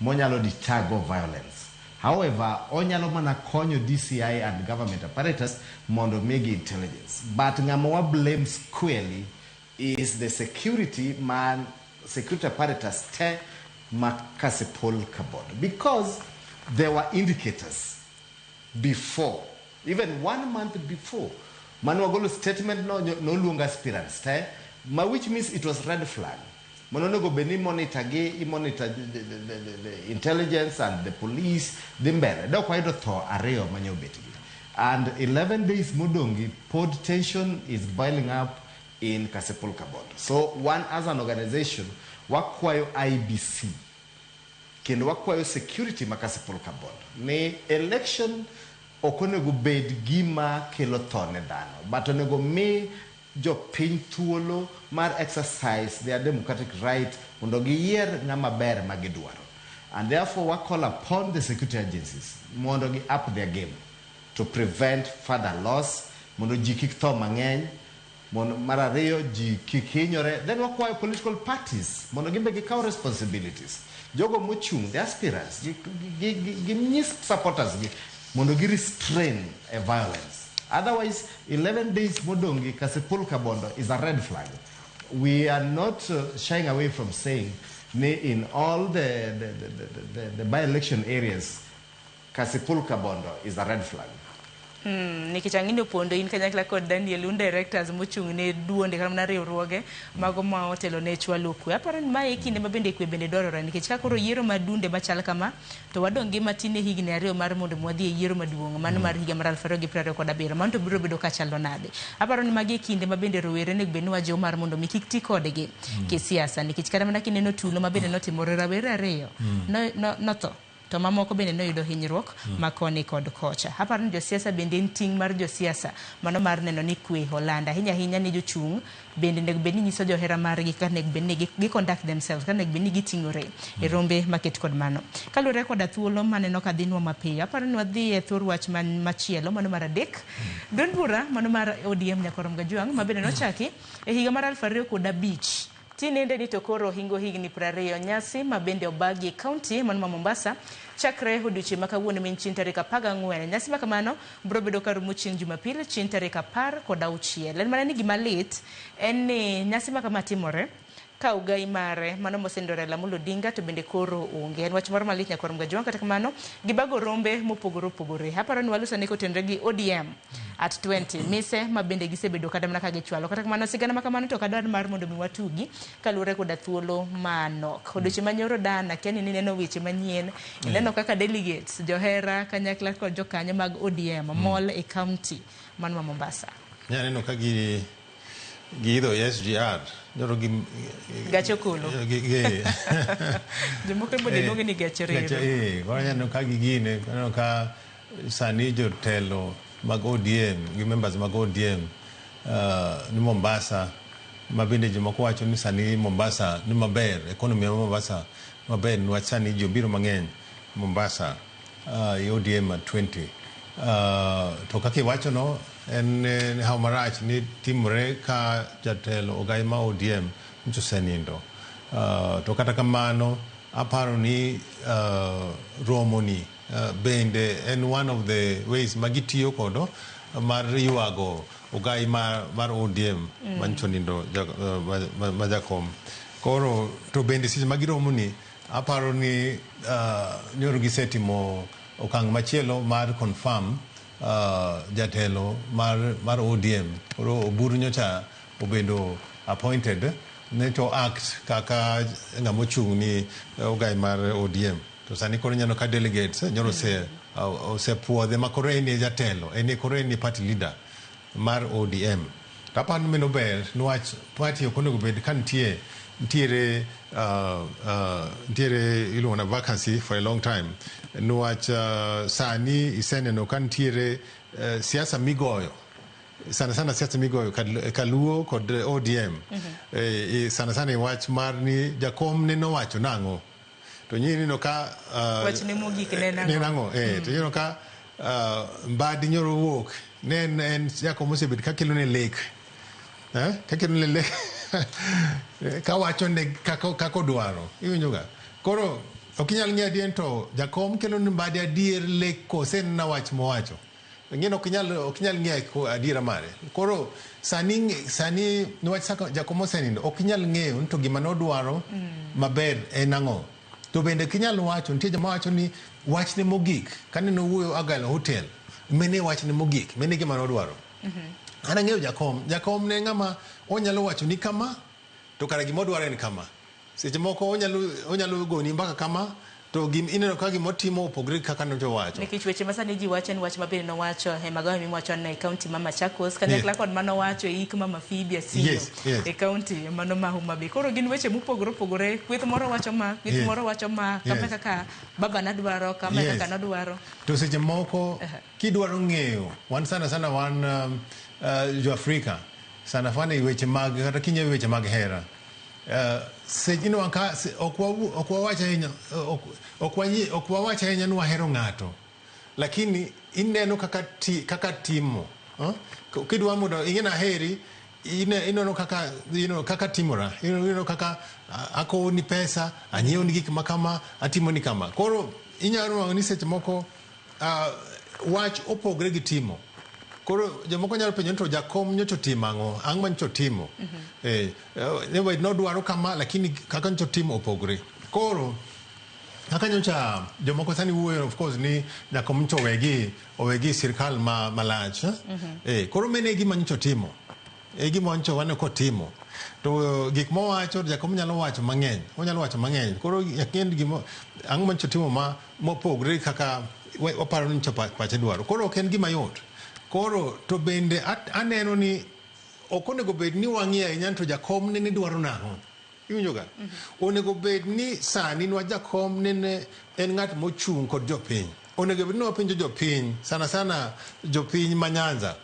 monyalo deter violence. However, onyalo mana konyo DCI and government apparatus mondo migi intelligence, but ng'ama wa blame squarely is the security man, security apparatus te ma Kasipul Kabondo, because there were indicators before, even 1 month before mane wagolo statement no noluongo aspirants te ma, which means it was red flag. Mano onego bed ni monitor gi, i monitor the intelligence and the police dhi mbele. Dok wayudo tho 2 mane obet gi, and 11 days modongi pod tension is boiling up in Kasipul Kabondo. So one, as an organization, wakwayo IBC kendo wakwayo security ma Kasipul Kabondo ni election ok onego bed gima kelo tho ne dhano, but onego mi jopiny thuolo mar exercise their democratic right mondo giyier ng'ama ber ma gidwaro. And therefore we call upon the security agencies mondo gi up their game to prevent further loss, mondo ji kik tho mang'eny, mondo mar ariyo ji kik hinyore. Then wakwayo political parties mondo gin be gikaw responsibilities. Jogo mochung', the aspirants, ginyis supporters gi mondo gi restrain a violence. Otherwise, 11 days modongi Kasipul Kabondo is a red flag. We are not shying away from saying ni in all the by-election areas, Kasipul Kabondo is a red flag. Nikech ang'e Opondo in kanyakla kod Daniel un directors mochung' ne duonde kata mana riwruoge mago ma otelo ne chwalo kwe. Aparo ni mae e kinde ma bende kwe bende dwarore, nikech ka koro yiero madunde machal kama to wadong' gi matin e higni 2 mar mondo wadhi e yiero maduong' mano mar higa mar 2027, mano to biro bedo kachalo nade. Aparo ni magi e kinde ma bende rowere onego bed ni wajiwo mar mondo mi kik ti kodgi kisiasa, nikech kata mana kineno tulo ma bende notimore rawere 2 notho to mamoko bende noyudo hinyruok makoni kod kocha. Aparo ni josiasa bende en ting' mar josiasa mano mar neno ni kwe olanda, ahinya ahinya ni jochung' bende onego bed ni nyiso johera margi kaka onego bed ni gi conduct themselves, kaka onego bed ni giting'ore e rombe maket kod mano. Kaluwore koda thuolo maneno ka dhinwa mapiyo, aparo ni wadhi e thor wach machielo mano mar 3. Duond bura mano mar ODM Nyakorom Gajwang' ma bende nochaki e higa mar 2005. Tinende ni to koro hingo higni 20, nyasi ma bende obagi e kaunti mano ma Mombasa chakre odiochieng' ma kawuono min chieng' tarik 14. Nyasi ma kamano biro bedo karumo chieng' Jumapil chieng' tarik 16. En mana ni gima lit en ni nyasi ma kama timore ka ogai mare mano mosenindo Raila Amolo Odinga to bende koro onge. En wach moro malit Nyakorom Gajwang', kata kamano gibago rombe mopogore opogore. Aparo ni waluso ne kotenore gi ODM at 20 mise ma bende gisebedo kata mana ka gichwalo. Kata kamano sigana ma kamano to ok adwar mar mondo mi watugi kaluwore koda thuolo manok. Odiochieng' manyoro dana kia ni nineno weche manyien, ineno kaka delegates, johera kanyakla kod jokanyo mag ODM mol e county mano ma Mombasa. Nyaneno ka giidho SGR nyoro gi gache okolo. Jomoko bende luonge ni gache reru. Koro nyaneno ka gigine, aneno ka sani jotelo mag ODM gi members mag ODM ni Mombasa, ma bende jomoko wacho ni sani Mombasa ni maber, economy ma Mombasa maber niwach sani ji obiro mang'eny Mombasa e ODM at 20. To kaka iwacho no en hawo marach ni timore ka jatelo ogai ma ODM nyocha osenindo. To kata kamano aparo ni romo ni Bende en one of the ways ma gitiyo kodo mar ywago ogai mar ODM manyicho nindo ma jakom. Koro to bende seche ma giromo ni aparo ni nyoro gisetimo okang' machielo mar confirm jatelo mar ODM. Koro Oburu nyocha obedo appointed ne to act kaka ng'ama ochung' ni ogai mar ODM. To sani koro ineno ka delegates nyoro osepuodhe ma koro en e jatelo, en e koro en e party leader mar ODM. To aparo ni mano ber niwach party ok onego bed ka nitie nitiere nitiere iluongo na vacancy for a long time niwach sani iseneno ka nitiere siasa migoyo sana sana, siasa migoyo kaluo kod ODM sana sana e wach mar ni jakom ne nowacho nang'o to nyineno ka Wachne mogik ne ne nang'o to ineno ka Mbadi nyoro wuok ne en jakom osebet ka kelone lek ka kelone lek kawacho ne kaka odwaro, iwinjo ga. Koro ok inyal ng'eyo adier to jakom kelo ne Mbadi adier lek kose en na wach mowacho ing'eni ok inyal ng'eyo adiera mare. Koro sani niwach saka jakom osenindo, ok inyal ng'eyo ni to gima nodwaro maber en ang'o. To bende ok inyal wacho nitie joma wacho ni wachne mogik kane nowuoyo Argyle Hotel, mene wachne mogik, mene gima nodwaro. An ang'eyo jakom, jakom ne ng'ama onyalo wacho ni kama to kara gima odwaro en kama. Seche moko onyalo goni mbaka kama to ineno ka gimotimo opogore gi kaka nyocha owacho. Nikech weche ma sani ji wacho en wach ma bende nowacho e magawa miwacho e kaunti ma Machakos kanyakla kod manowacho e ik Mama Phoebe Asiyo e kaunti mano ma Homa Bay. Koro gin weche mopogore opogore. Kweth moro wacho ma, kweth moro wacho ma, kama kaka baba nadwaro, kama kaka nodwaro. To seche moko kidwaro ng'eyo, wan sana sana wan jo Afrika sana sana e weche mag kata kinyiewo weche mag hera seche ka ok wawach ahinya ok wawach ahinya ni wahero ng'ato, lakini ineno kaka timo kidwa mondo ing'e naheri ineno kaka kaka timora, ineno kaka akowoni pesa, anyiewoni gik ma kama, atimoni kama. Koro inyalo nwang'o ni seche moko wach opogre gi timo. Koro jomoko nyalo penjo ni to jakom nyocha otimo ang'o, ang'o ma nyocha otimo? Nodwaro kama, lakini kaka nyocha otimo opogre. Koro kaka nyocha jomoko sani wuoyo, of course, ni jakom nyocha owegi sirkal ma malach. Koro mano e gima nyocha otimo, e gima nyocha waneno kotimo. To gik mowacho, jakom nyalo wacho mang'eny, onyalo wacho mang'eny. Koro nyaka ing'e gimo ang'o ma nyocha otimo ma mopogre kaka waparo ni nyocha pache dwaro. Koro ok en gima yot. Koro to bende aneno ni ok onego bed ni wang'iyo ahinya ni to jakom nene dwaro nang'o, iwinjo ga. Onego bed ni sani nwa jakom nene en ng'at mochung' kod jopiny. Onego bed ni wapenjo jopiny, sana sana jopiny ma Nyanza,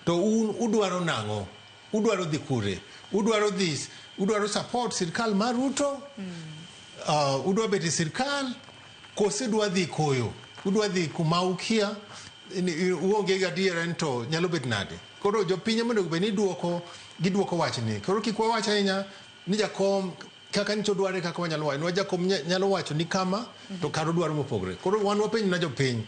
to un udwaro nang'o, udwaro dhi kure, udwaro dhi, udwaro support sirkal mar Ruto, udwa bet e sirkal kose udwa dhi koyo, udwa dhi kuma ukia uonge gi adiera ni to nyalo bet nade. Koro jopiny ema onego bed ni duoko, giduoko wachni. Koro kik wawach ahinya ni jakom kaka nyicho dware kaka wanyalo wacho. Jakom nyalo wacho ni kama to kar odwaro mopogre. Koro wan wapenj na jopiny,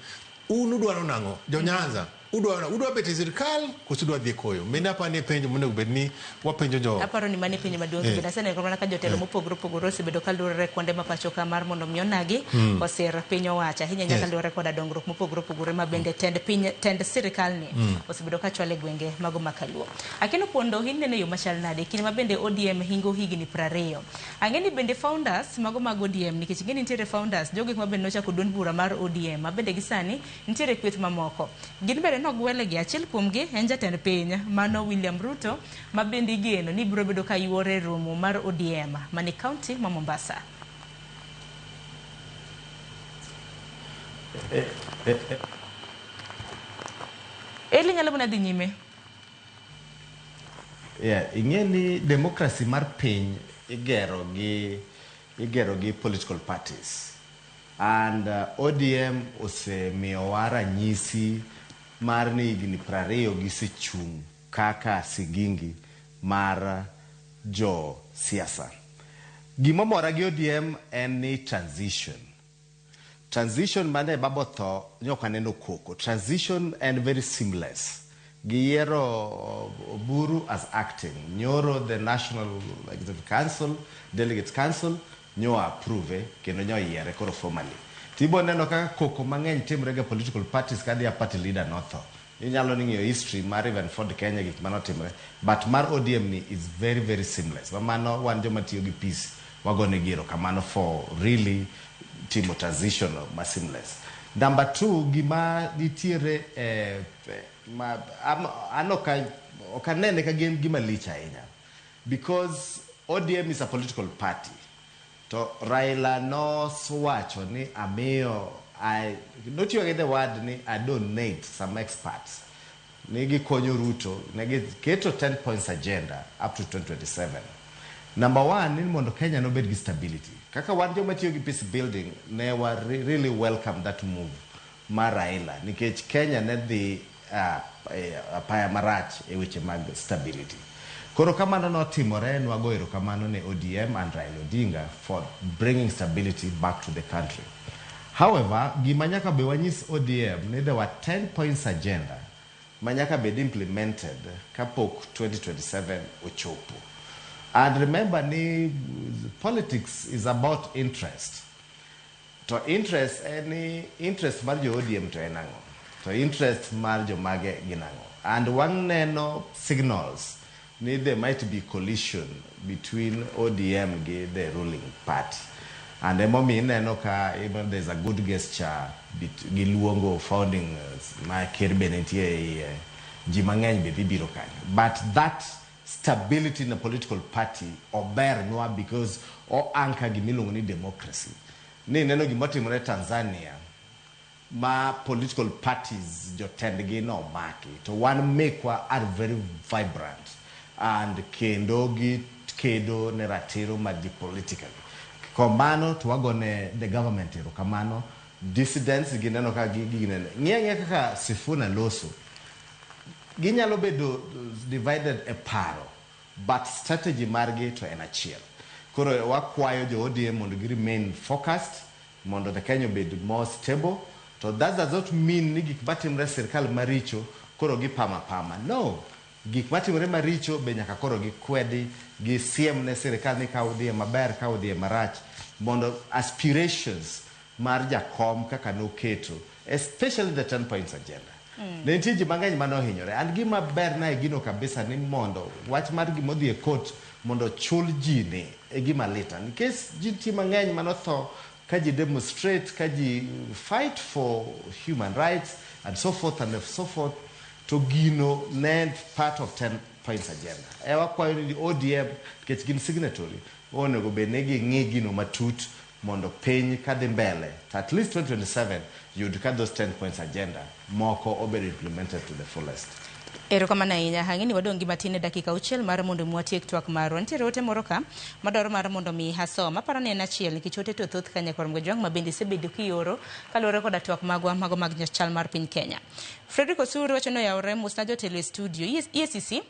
un udwaro nang'o? Jo Nyanza, udwaro udwa bet e sirkal koso udwa dhi e koyo? Mine aparo ni e penjo monego bed ni wapenjo jo Aparo ni mano e penjo maduong'. Bende aseneno mana ka jotelo mopogore opogore osebedo ka luorore kuonde ma pacho ka mar mondo mi onagi osir piny owacho ahinya nyaka luwore koda dongruok mopogore opogore ma bende tend piny, tend sirikal ni osebedo ka chwalo e gwenge mago ma kaluo. Akeno Pondo, ineno e yo machal nade kinde ma bende ODM hingo higni 20? Ang'e ni bende founders mago mag ODM, nikech ing'e ni nitiere founders, jogo ma bende nochako duond bura mar ODM ma bende gi sani nitiere kweth mamoko, gin bende nogwelegi. Achiel kuomgi en jatend piny mano William Ruto, ma bende igeno ni biro bedo ka yuore e romo mar ODM mane kaunti ma Mombasa. Eli nyalo mana dhi nyime. Yeah, ing'e ni democracy mar piny igero gi political parties and ODM osemiyowa ranyisi mar ni higni 20 gisechung' kaka sigingi mar jo siasa. Gimomora gi ODM en ni transition. Transition mane baba otho ne ok aneno koko. Transition and very seamless. Giyiero Oburu as acting. Nyoro the National Executive Council, Delegates Council, nyo approve kendo nyo yiere koro formally. Tibo neno kaka koko mang'eny timre ga political parties ka their party leader notho. Inyalo ni ng'iyo history mar even Ford Kenya gik manotimre. But mar ODM ni is very very seamless. Mano wan joma tiyo gi peace wagone gi erokamano for really timo transition ma seamless. Number two, gima nitiere ma, an ok anene ka gin gima lich ahinya because ODM is a political party to Raila nowacho ni amiyo I notiyo gi the word ni I donate some experts ni gikonyo Ruto ne giketo 10 points agenda up to 2027. Number one ni mondo Kenya nobed gi stability. Kaka wan joma tiyo gi peace building ne wa really welcome that move mar Raila nikech Kenya ne dhi apaya marach e weche mag stability. Koro kamano notimore nwago erokamano ne ODM and Raila Odinga for bringing stability back to the country. However, gima nyaka be wanyis ODM ni there were 10 points agenda ma nyaka bed implemented kapok 2027 ochopo. And remember ni politics is about interest. To interest en interest mar jo ODM to en ang'o? To interest mar jomage gin ang'o? And waneno signals ni there might be collision between ODM gi the ruling party. And emomiyo ineno ka even there's a good gesture giluongo founding ma ker be nitie e iye, ji mang'eny be dhi biro kanyo. But that stability in a political party obernwa because o anchor gimiluongo ni democracy. Ni neno gimotimore Tanzania ma political parties jotendgi nomaki to wan mekwa are very vibrant and kendo gikedo ne ratiro mag ji politically. Komano to wagone the government erokamano. Dissidents gineno ka gineno. Ng'i ang'iya kaka Sifuna loso. Ginyalo bedo divided e paro but strategy margi to en achiel. Koro wakwayo jo ODM mondo gi remain focused mondo the Kenya obed more stable. To that does not mean ni gik matimore e sirkal maricho koro gipamo apama. No. Gik matimore maricho be nyaka koro gikwedi, gisiem ne sirkal ni ka udhiye maber, ka udhiye marach, mondo aspirations mar jakom kaka noketo, especially the 10 points agenda. Ne nitie ji mang'eny mane ohinyore. And gima ber na e gino kabisa ni mondo wach mar gimodhi e court mondo chul ji ni e gima lita. Nikech ji nitie mang'eny manotho ka ji demonstrate, ka ji fight for human rights and so forth and so forth. To gino ne en part of 10 points agenda. E wakwayo ni ODM nikech gin signatory onego bed ni ging'i gino matut mondo piny kadhi mbele to at least 2027 yud ka those 10 points agenda moko obedo implemented to the fullest. Erokamano ahinya. Ang'e ni wadong' gi matin e dakika 6 mar mondo mi watiek twak marwa. Nitiere ote moro ka madwaro mar mondo mi asom. Aparo ni en achiel nikech ote to thoth ka nyakwar Mgojwang' ma bende isebedo kioro kaluwore koda twak magwa mago mag chal mar piny Kenya. Frederick Osuru wacho ni oyawore mosna jotelo e studio. EACC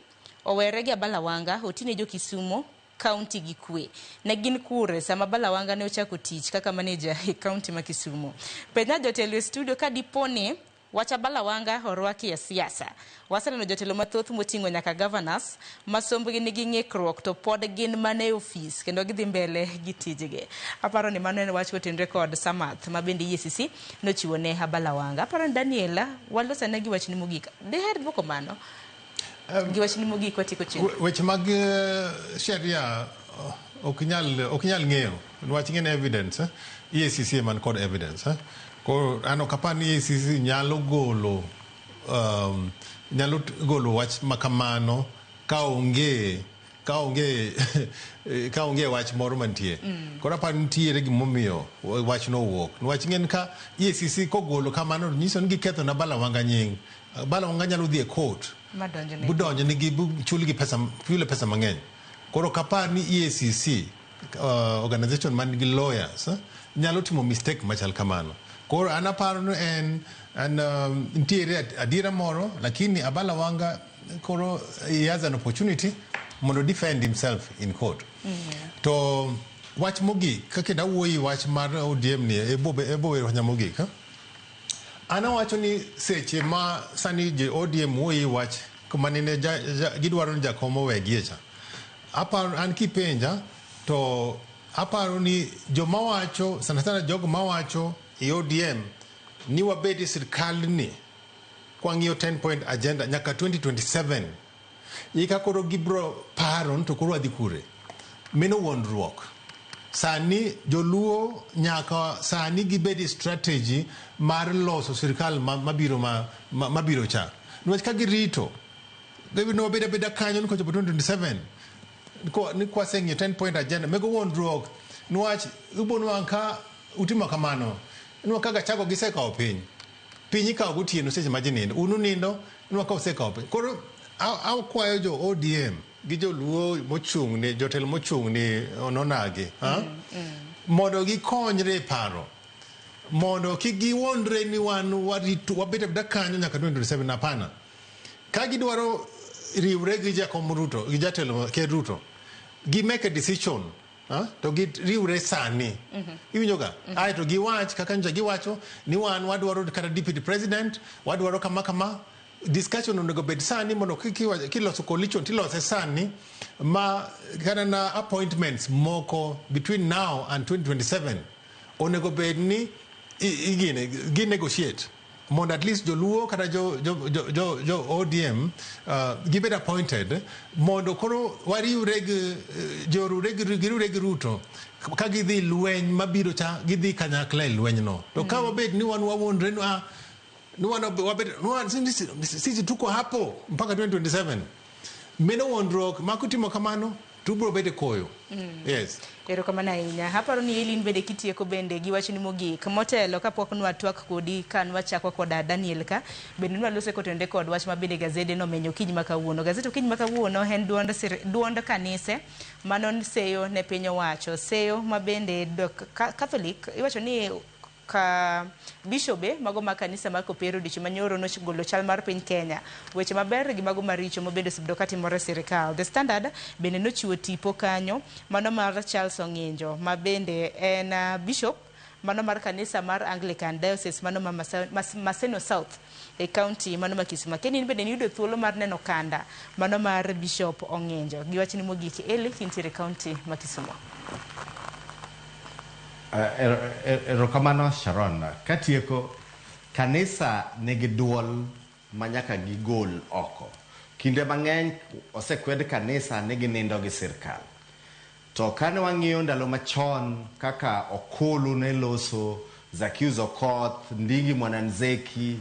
owere gi Abala Wanga otine jo Kisumo kaunti gi kwe. Ne gin kure sama Abala Wanga ne ochako tich kaka maneja e kaunti ma Kisumo. Penja jotelo e studio ka dipo ni wach Abala Wanga orwaki e siasa. Waseneno jotelo mathoth moting'o nyaka governors ma sombgi nigi ng'ikruok to pod gin mana e ofis kendo gidhi mbele gi tijgi. Aparo ni mano en wach kotenore kod Samath ma bende EACC nochiwo ne Abala Wanga. Aparo ni Daniela walosane gi wachni mogik. Diher duoko mano? Gi wachni mogik watieko chenro. Weche mag sheria ok nyal ng'eyo niwach ng'e evidence EACC man kod evidence. Koro an ok apar ni EACC nyalo golo wach makamano ka onge wach moro mantie. Koro aparo ni nitiere gimomiyo wachno owuok. Niwach ing'e ni ka EACC kogolo kamano to nyiso ni giketho na Abala Wanga nying. Abala Wanga nyalo dhi e court Madonjo ne. budonjo nigi buchulgi pesa chule pesa mang'eny. Koro ok apar ni EACC organization man gi lawyers nyalo timo mistake machal kamano. Koro an aparo ni en nitiere adiera moro lakini Abala Wanga koro he has an opportunity mondo defend himself in court. To Wach mogik kaka awuoyi wach mar ODM ni ebo wach mogik ha? An awacho ni seche ma sani jo ODM wuoyi wach manene gidwaro ni jakom owegie cha. Aparo an kipenja to aparo ni joma wacho sana sana jogo mawacho e ODM ni wabed e sirkal ni kwang'iyo 10 point agenda nyaka 2027 ika koro gibro paro ni to koro wadhi kure. Mano wuondruok. Sani joluo nyaka sani gibed e strategy mar loso sirkal mabiro mabiro cha. Niwach ka girito gibiro bedo abeda kanyo ni kochopo 2027 ni kwaseng'iyo 10 point agenda mego wuondruok niwach ubonwang' ka utimo kamano niwach ka Gachagua gisekawo piny piny ikawo gotieno seche ma ji nindo un unindo niwach ka osekawo piny koro akwayo jo ODM gi joluo mochung' ni jotelo mochung' ni ononagi ha? Mondo gikonyre e paro mondo kik giwuondre ni wan warito wabet abeda kanyo nyaka 2027. Hapana, ka gidwaro riwre gi jakom Ruto gi jatelo ker Ruto gi make a decision ha? To giriwre sani iwinjo ga aeto giwach kaka nyocha giwacho ni wan wadwaro kata deputy president wadwaro kama kama. Discussion onego bed sani mondo kiloso coalition tilose sani ma kata na appointments moko between now and 2027 onego bed ni igine gi negotiate mondo at least joluo kata jo ODM gibed appointed mondo koro wariwre gi joriwre gi giriwre gi Ruto ka gidhi lweny mabiro cha gidhi kanyakla e lweny no to ka wabed ni wan wawuondre ni ah, ni wan wabed ni wan sisi tuko hapo mpaka 2027 meno wuondruok ma kutimo kamano to ubiro bedo e koyo. Yes. Erokamano ahinya. Aparo ni Elin bende kitieko bende gi wachni mogik. Motelo kapok nwatwak kodi ka nwachako koda Daniel ka, bende nwalose kotenore kod wach ma bende gazede nomenyo okinyi ma kawuono. Gazet okinyi ma kawuono en duond kanise mano seyo ne piny owacho. Seyo ma bende Catholic iwacho ni ka bishobe mago mag kanisa mar Kopere odiochieng' manyoro nogolo chal mar piny Kenya. Weche maber gi mago maricho mabende osebedo katimore e sirikal. The Standard bende nochiwo tipo kanyo mano mar Charles Ong'injo ma bende en bishop mano mar kanisa mar Anglican Diocese mano ma Maseno South e county mano ma Kisumu. Kendo in bende niyudo thuolo mar neno kanda mano mar Bishop Ong'injo. Gi wachni mogik Eli kintiere county ma Kisumu. Erokamano Sharon. Katieko, kanisa nigi duol ma nyaka gigol oko. Kinde mang'eny osekwed kanisa ni ginindo gi sirkal. To kane wang'iyo ndalo machon kaka Okulu ne loso, Zacchaeus Okoth, Ndingi Mwananzeki,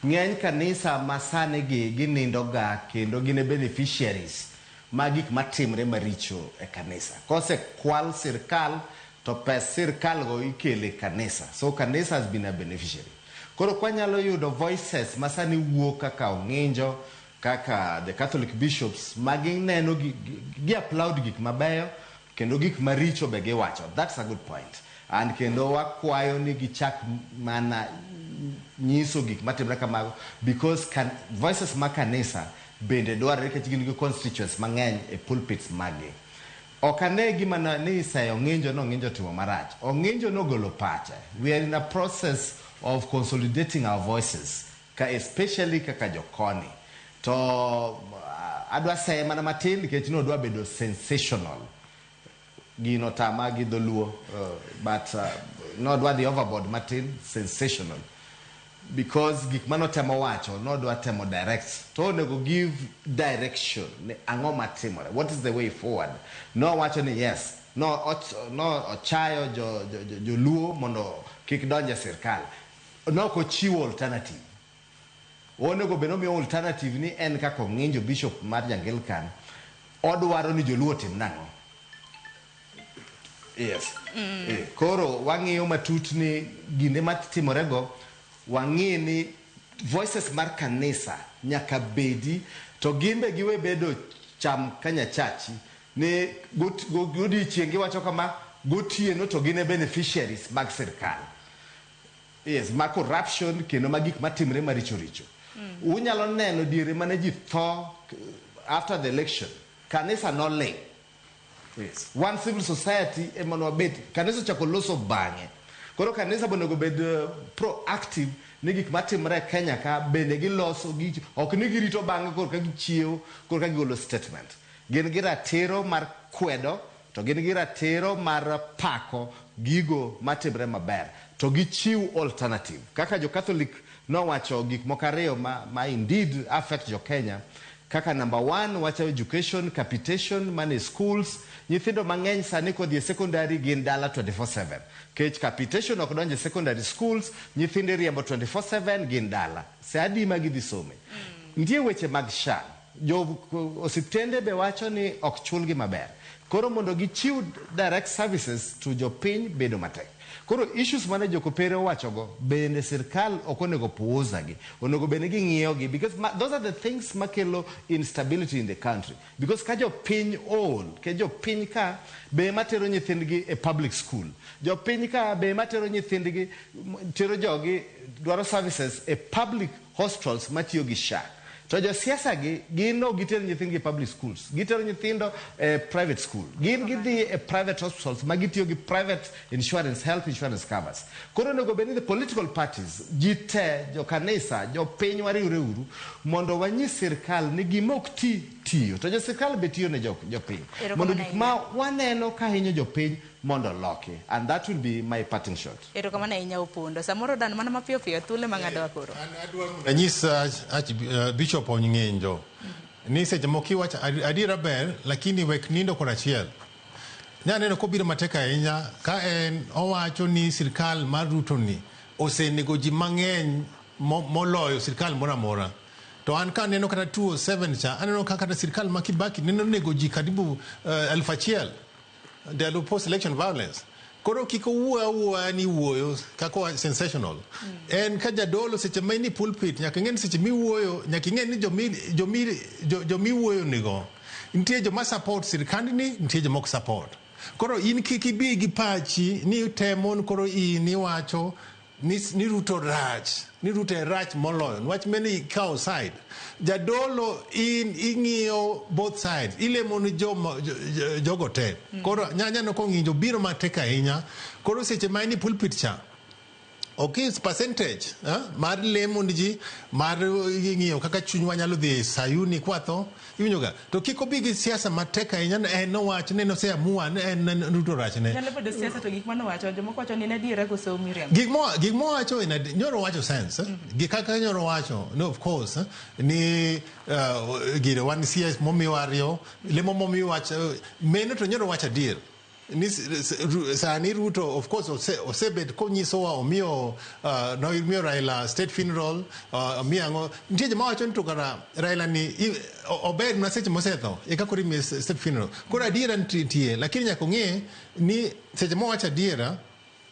ng'eny kanisa ma sani gi ginindo ga kendo gin e beneficiaries mag gik matimre maricho e kanisa. Kosekwal sirkal to pes sirkal go ikelo e kanisa. So kanisa has been a beneficiary. Koro kwanyalo yudo voices ma sani wuok kaka Ong'injo, kaka the Catholic bishops, ma gineno gi applaud gik mabeyo kendo gik maricho be giwacho. That's a good point. And kendo wakwayo ni gichak mana nyiso gik matimre kamago because voices ma kanisa bende dwarore nikech gin gi constituents mang'eny e pulpits maggi. Ok ane gima ni seyo Ong'injo ni Ong'injo otimo marach. Ong'injo nogolo pache. We are in a process of consolidating our voices, ka especially kaka jokoni. To adwa seye mana matin nikech nodwa bedo sensational. Gino tama gi dholuo, but nodwa dhi overboard matin, sensational. Because gik manotemo wacho, nodwa temo direct. To onego give direction ni ang'o matimore. What is the way forward? Nowacho ni yes, no ochayo joluo mondo kik donj e sirkal. Nok ochiwo alternative. Onego bed nomiyo alternative ni en kaka Ong'injo bishop mar Anglican, odwaro ni joluo otim nang'o? Yes. Koro wang'iyo matut ni ginde matimorego, wang'i ni voices mar kanisa nyaka bedi to gin be giwe bedo cham kanyachachi ni godiochieng' giwacho kama, gotieno to gin e beneficiaries mag sirkal. Yes, ma corruption kendo ma gik matimre maricho richo. Unyalo neno diere mane ji tho after the election, kanisa noling'. Yes. Wan civil society ema nwabet kanisa ochako loso bang'e. Koro kanisa be onego bed proactive ni gik matimre e Kenya ka bende giloso gi ok ni girito bang'e korka gichiewo korka gigolo statement. Gin gi ratiro mar kwedo to gin gi ratiro mar pako gigo matimre maber to gichiw alternative. Kaka jo Catholic nowacho gik moko ariyo ma indeed affect jo Kenya kaka number one wacho education, capitation mane schools. Nyithindo mang'eny sani kodhi e secondary gin dala 24/7 kech capitation ok donjo e secondary schools. Nyithindo iriembo 24/7 gin dala sa adi ma gidhi some. Nitie weche mag SHA, jo osiptende be wacho ni ok chulgi maber, koro mondo gichiw direct services to jopiny bedo matek. Koro issues mane jokopere owachogo bende sirkal ok onego puuza gi, onego bed ni ging'iyo gi because those are the things makelo instability in the country, because ka jopiny ool ke jopiny ka be ema tero nyithindgi e public school, jopiny ka be ema tero nyithindgi tero jogi dwaro services e public hospitals matiyo gi SHA, to josiasa gi gin ok giter nyithindgi e public schools, gitero nyithindo e private school, gin gidhi e private hospitals ma gitiyo gi private insurance, health insurance covers. Koro onego bed ni the political parties ji te, jokanisa, jopiny, wariwre uru mondo wanyis sirkal ni gima ok ti tiyo to jo sirkal be tiyo ne jopiny mondo gik ma waneno ka hinyo jopiny mondo oloki, and that will be my parting shot. Erokamano ahinya Opondo. Samoro dan mana mapiyo piyo thuolo ema ng'adowa koro. Anyis Bishop Ong'injo ni seche moko iwacho adiera ber, lakini wek nindo kod achiel. Nyaneno kobiro matek ahinya ka en owacho ni sirkal mar Ruto ni osenego ji mang'eny moloyo sirkal moro amora. To an ka aneno kata 2007 cha, aneno ka kata sirkal ma Kibaki neno nego ji karibu 1000 ndalo post election violence. Koro kik owuo awuoya ni wuoyo kaka sensational. En ka jadolo seche ma in e pulpit nyaka ing'e ni seche miwuoyo nyaka ing'e ni jomiwuoyo nigo nitie joma support sirkandni, nitie joma ok support. Koro in kik ibi gi pachi ni temo koro in iwacho ni Ruto rach, ni Ruto e rach moloyo niwach meno ikawo side. Jadolo in ing'iyo both sides, ilemo ni jogo te. Koro nyaneno kong'injo biro matek ahinya. Koro seche ma in e pulpit cha ok percentage mar lemo ni ji mar ng'iyo kaka chunywa nyalo dhi Sayuni kwatho iwinjo ga, to kik obi gi siasa matek ahinya. En nowacho ne noseamua ne en Ruto rachne. Nyalo bedo siasa to gik manowacho jomoko wacho ni en adiera koso miriambo. Gik mowacho en nyoro wacho sense gi kaka nyoro wacho no of course ni gire wan CS momiwa ariyo lemo momiwa meno to nyoro wacho adier ni sani Ruto of course osebet konyisowa omiyo nomiyo Raila state funeral, omiyo ang'o. Nitie joma wacho ni to kara Raila ni ober mana seche mosetho eka koro imiye state funeral. Koro adiera nitie, lakini nyaka ong'e ni seche mowacho adiera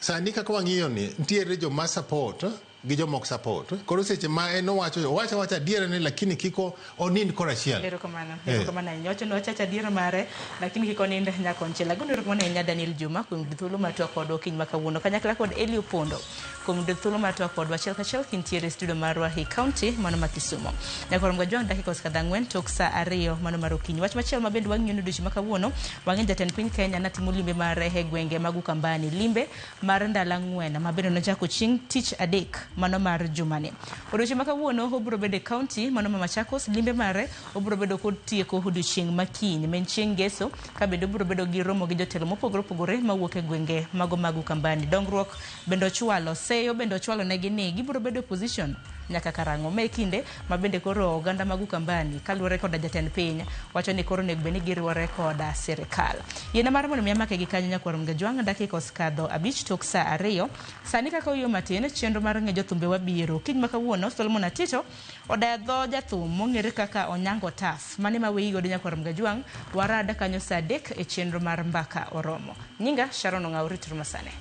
sani kaka wang'iyo ni nitiere joma support gi joma ok support. Koro seche ma en owacho owacho awacha adiera ne, lakini kik onind korachiel. Erokamano. Erokamano ahinya. Wacho ni wachacho adiera mare lakini kik onind nyakonchiel. Agoni erokamano ahinya Daniel Juma kuom yudo thuolo mar twak kodwa okinyi ma kawuono kanyakla kod Eli Opondo kuom yudo thuolo mar twak kodwa achiel kachiel kintiere e studio marwa e county mano ma Kisumu. Nyaka rom gajwang' dakika osekadho 4 tok sa 2 mano mar okinyi. Wach machielo ma bende wang'iyo ni odiochieng' ma kawuono wang'e jatend piny Kenya natimo limbe mare e gwenge mag Ukambani, limbe mar ndalo 4 ma bende nochako chieng' tich adek mano mar jumani. Odiochieng' ma kawuono obiro bedo e county mano ma Machakos, limbe mare obiro bedo kod tieko odiochieng' ma kiny ma en chieng' ngeso, ka bende obiro bedo gi romo gi jotelo mopogore opogore mawuok e gwenge mago mag Ukambani. Dongruok bende ochwalo, seyo bende ochwalo negi ni gibiro bedo opposition nyaka karang'o. Ma e kinde ma bende koro oganda mag Ukambani kaluwore koda jatend piny wacho ni koro onego bed ni giriwore koda sirikal. Yiena mar mondo mi amake gi kanyo nyakwar Mgajwang' dakika osekadho 5 tok sa 2. Sani kaka oyuo matin chenro mar ng'e jothumbe wabiro. Kiny ma kawuono Solomon Atito odaya dho jathum mong'ere kaka Onyango Taf. Mane ma weyi godo nyakwar Mgajwang' warada kanyo sa 3 e chenro mar Mbaka Oromo. Nyinga Sharon Ong'aw, rituru masane.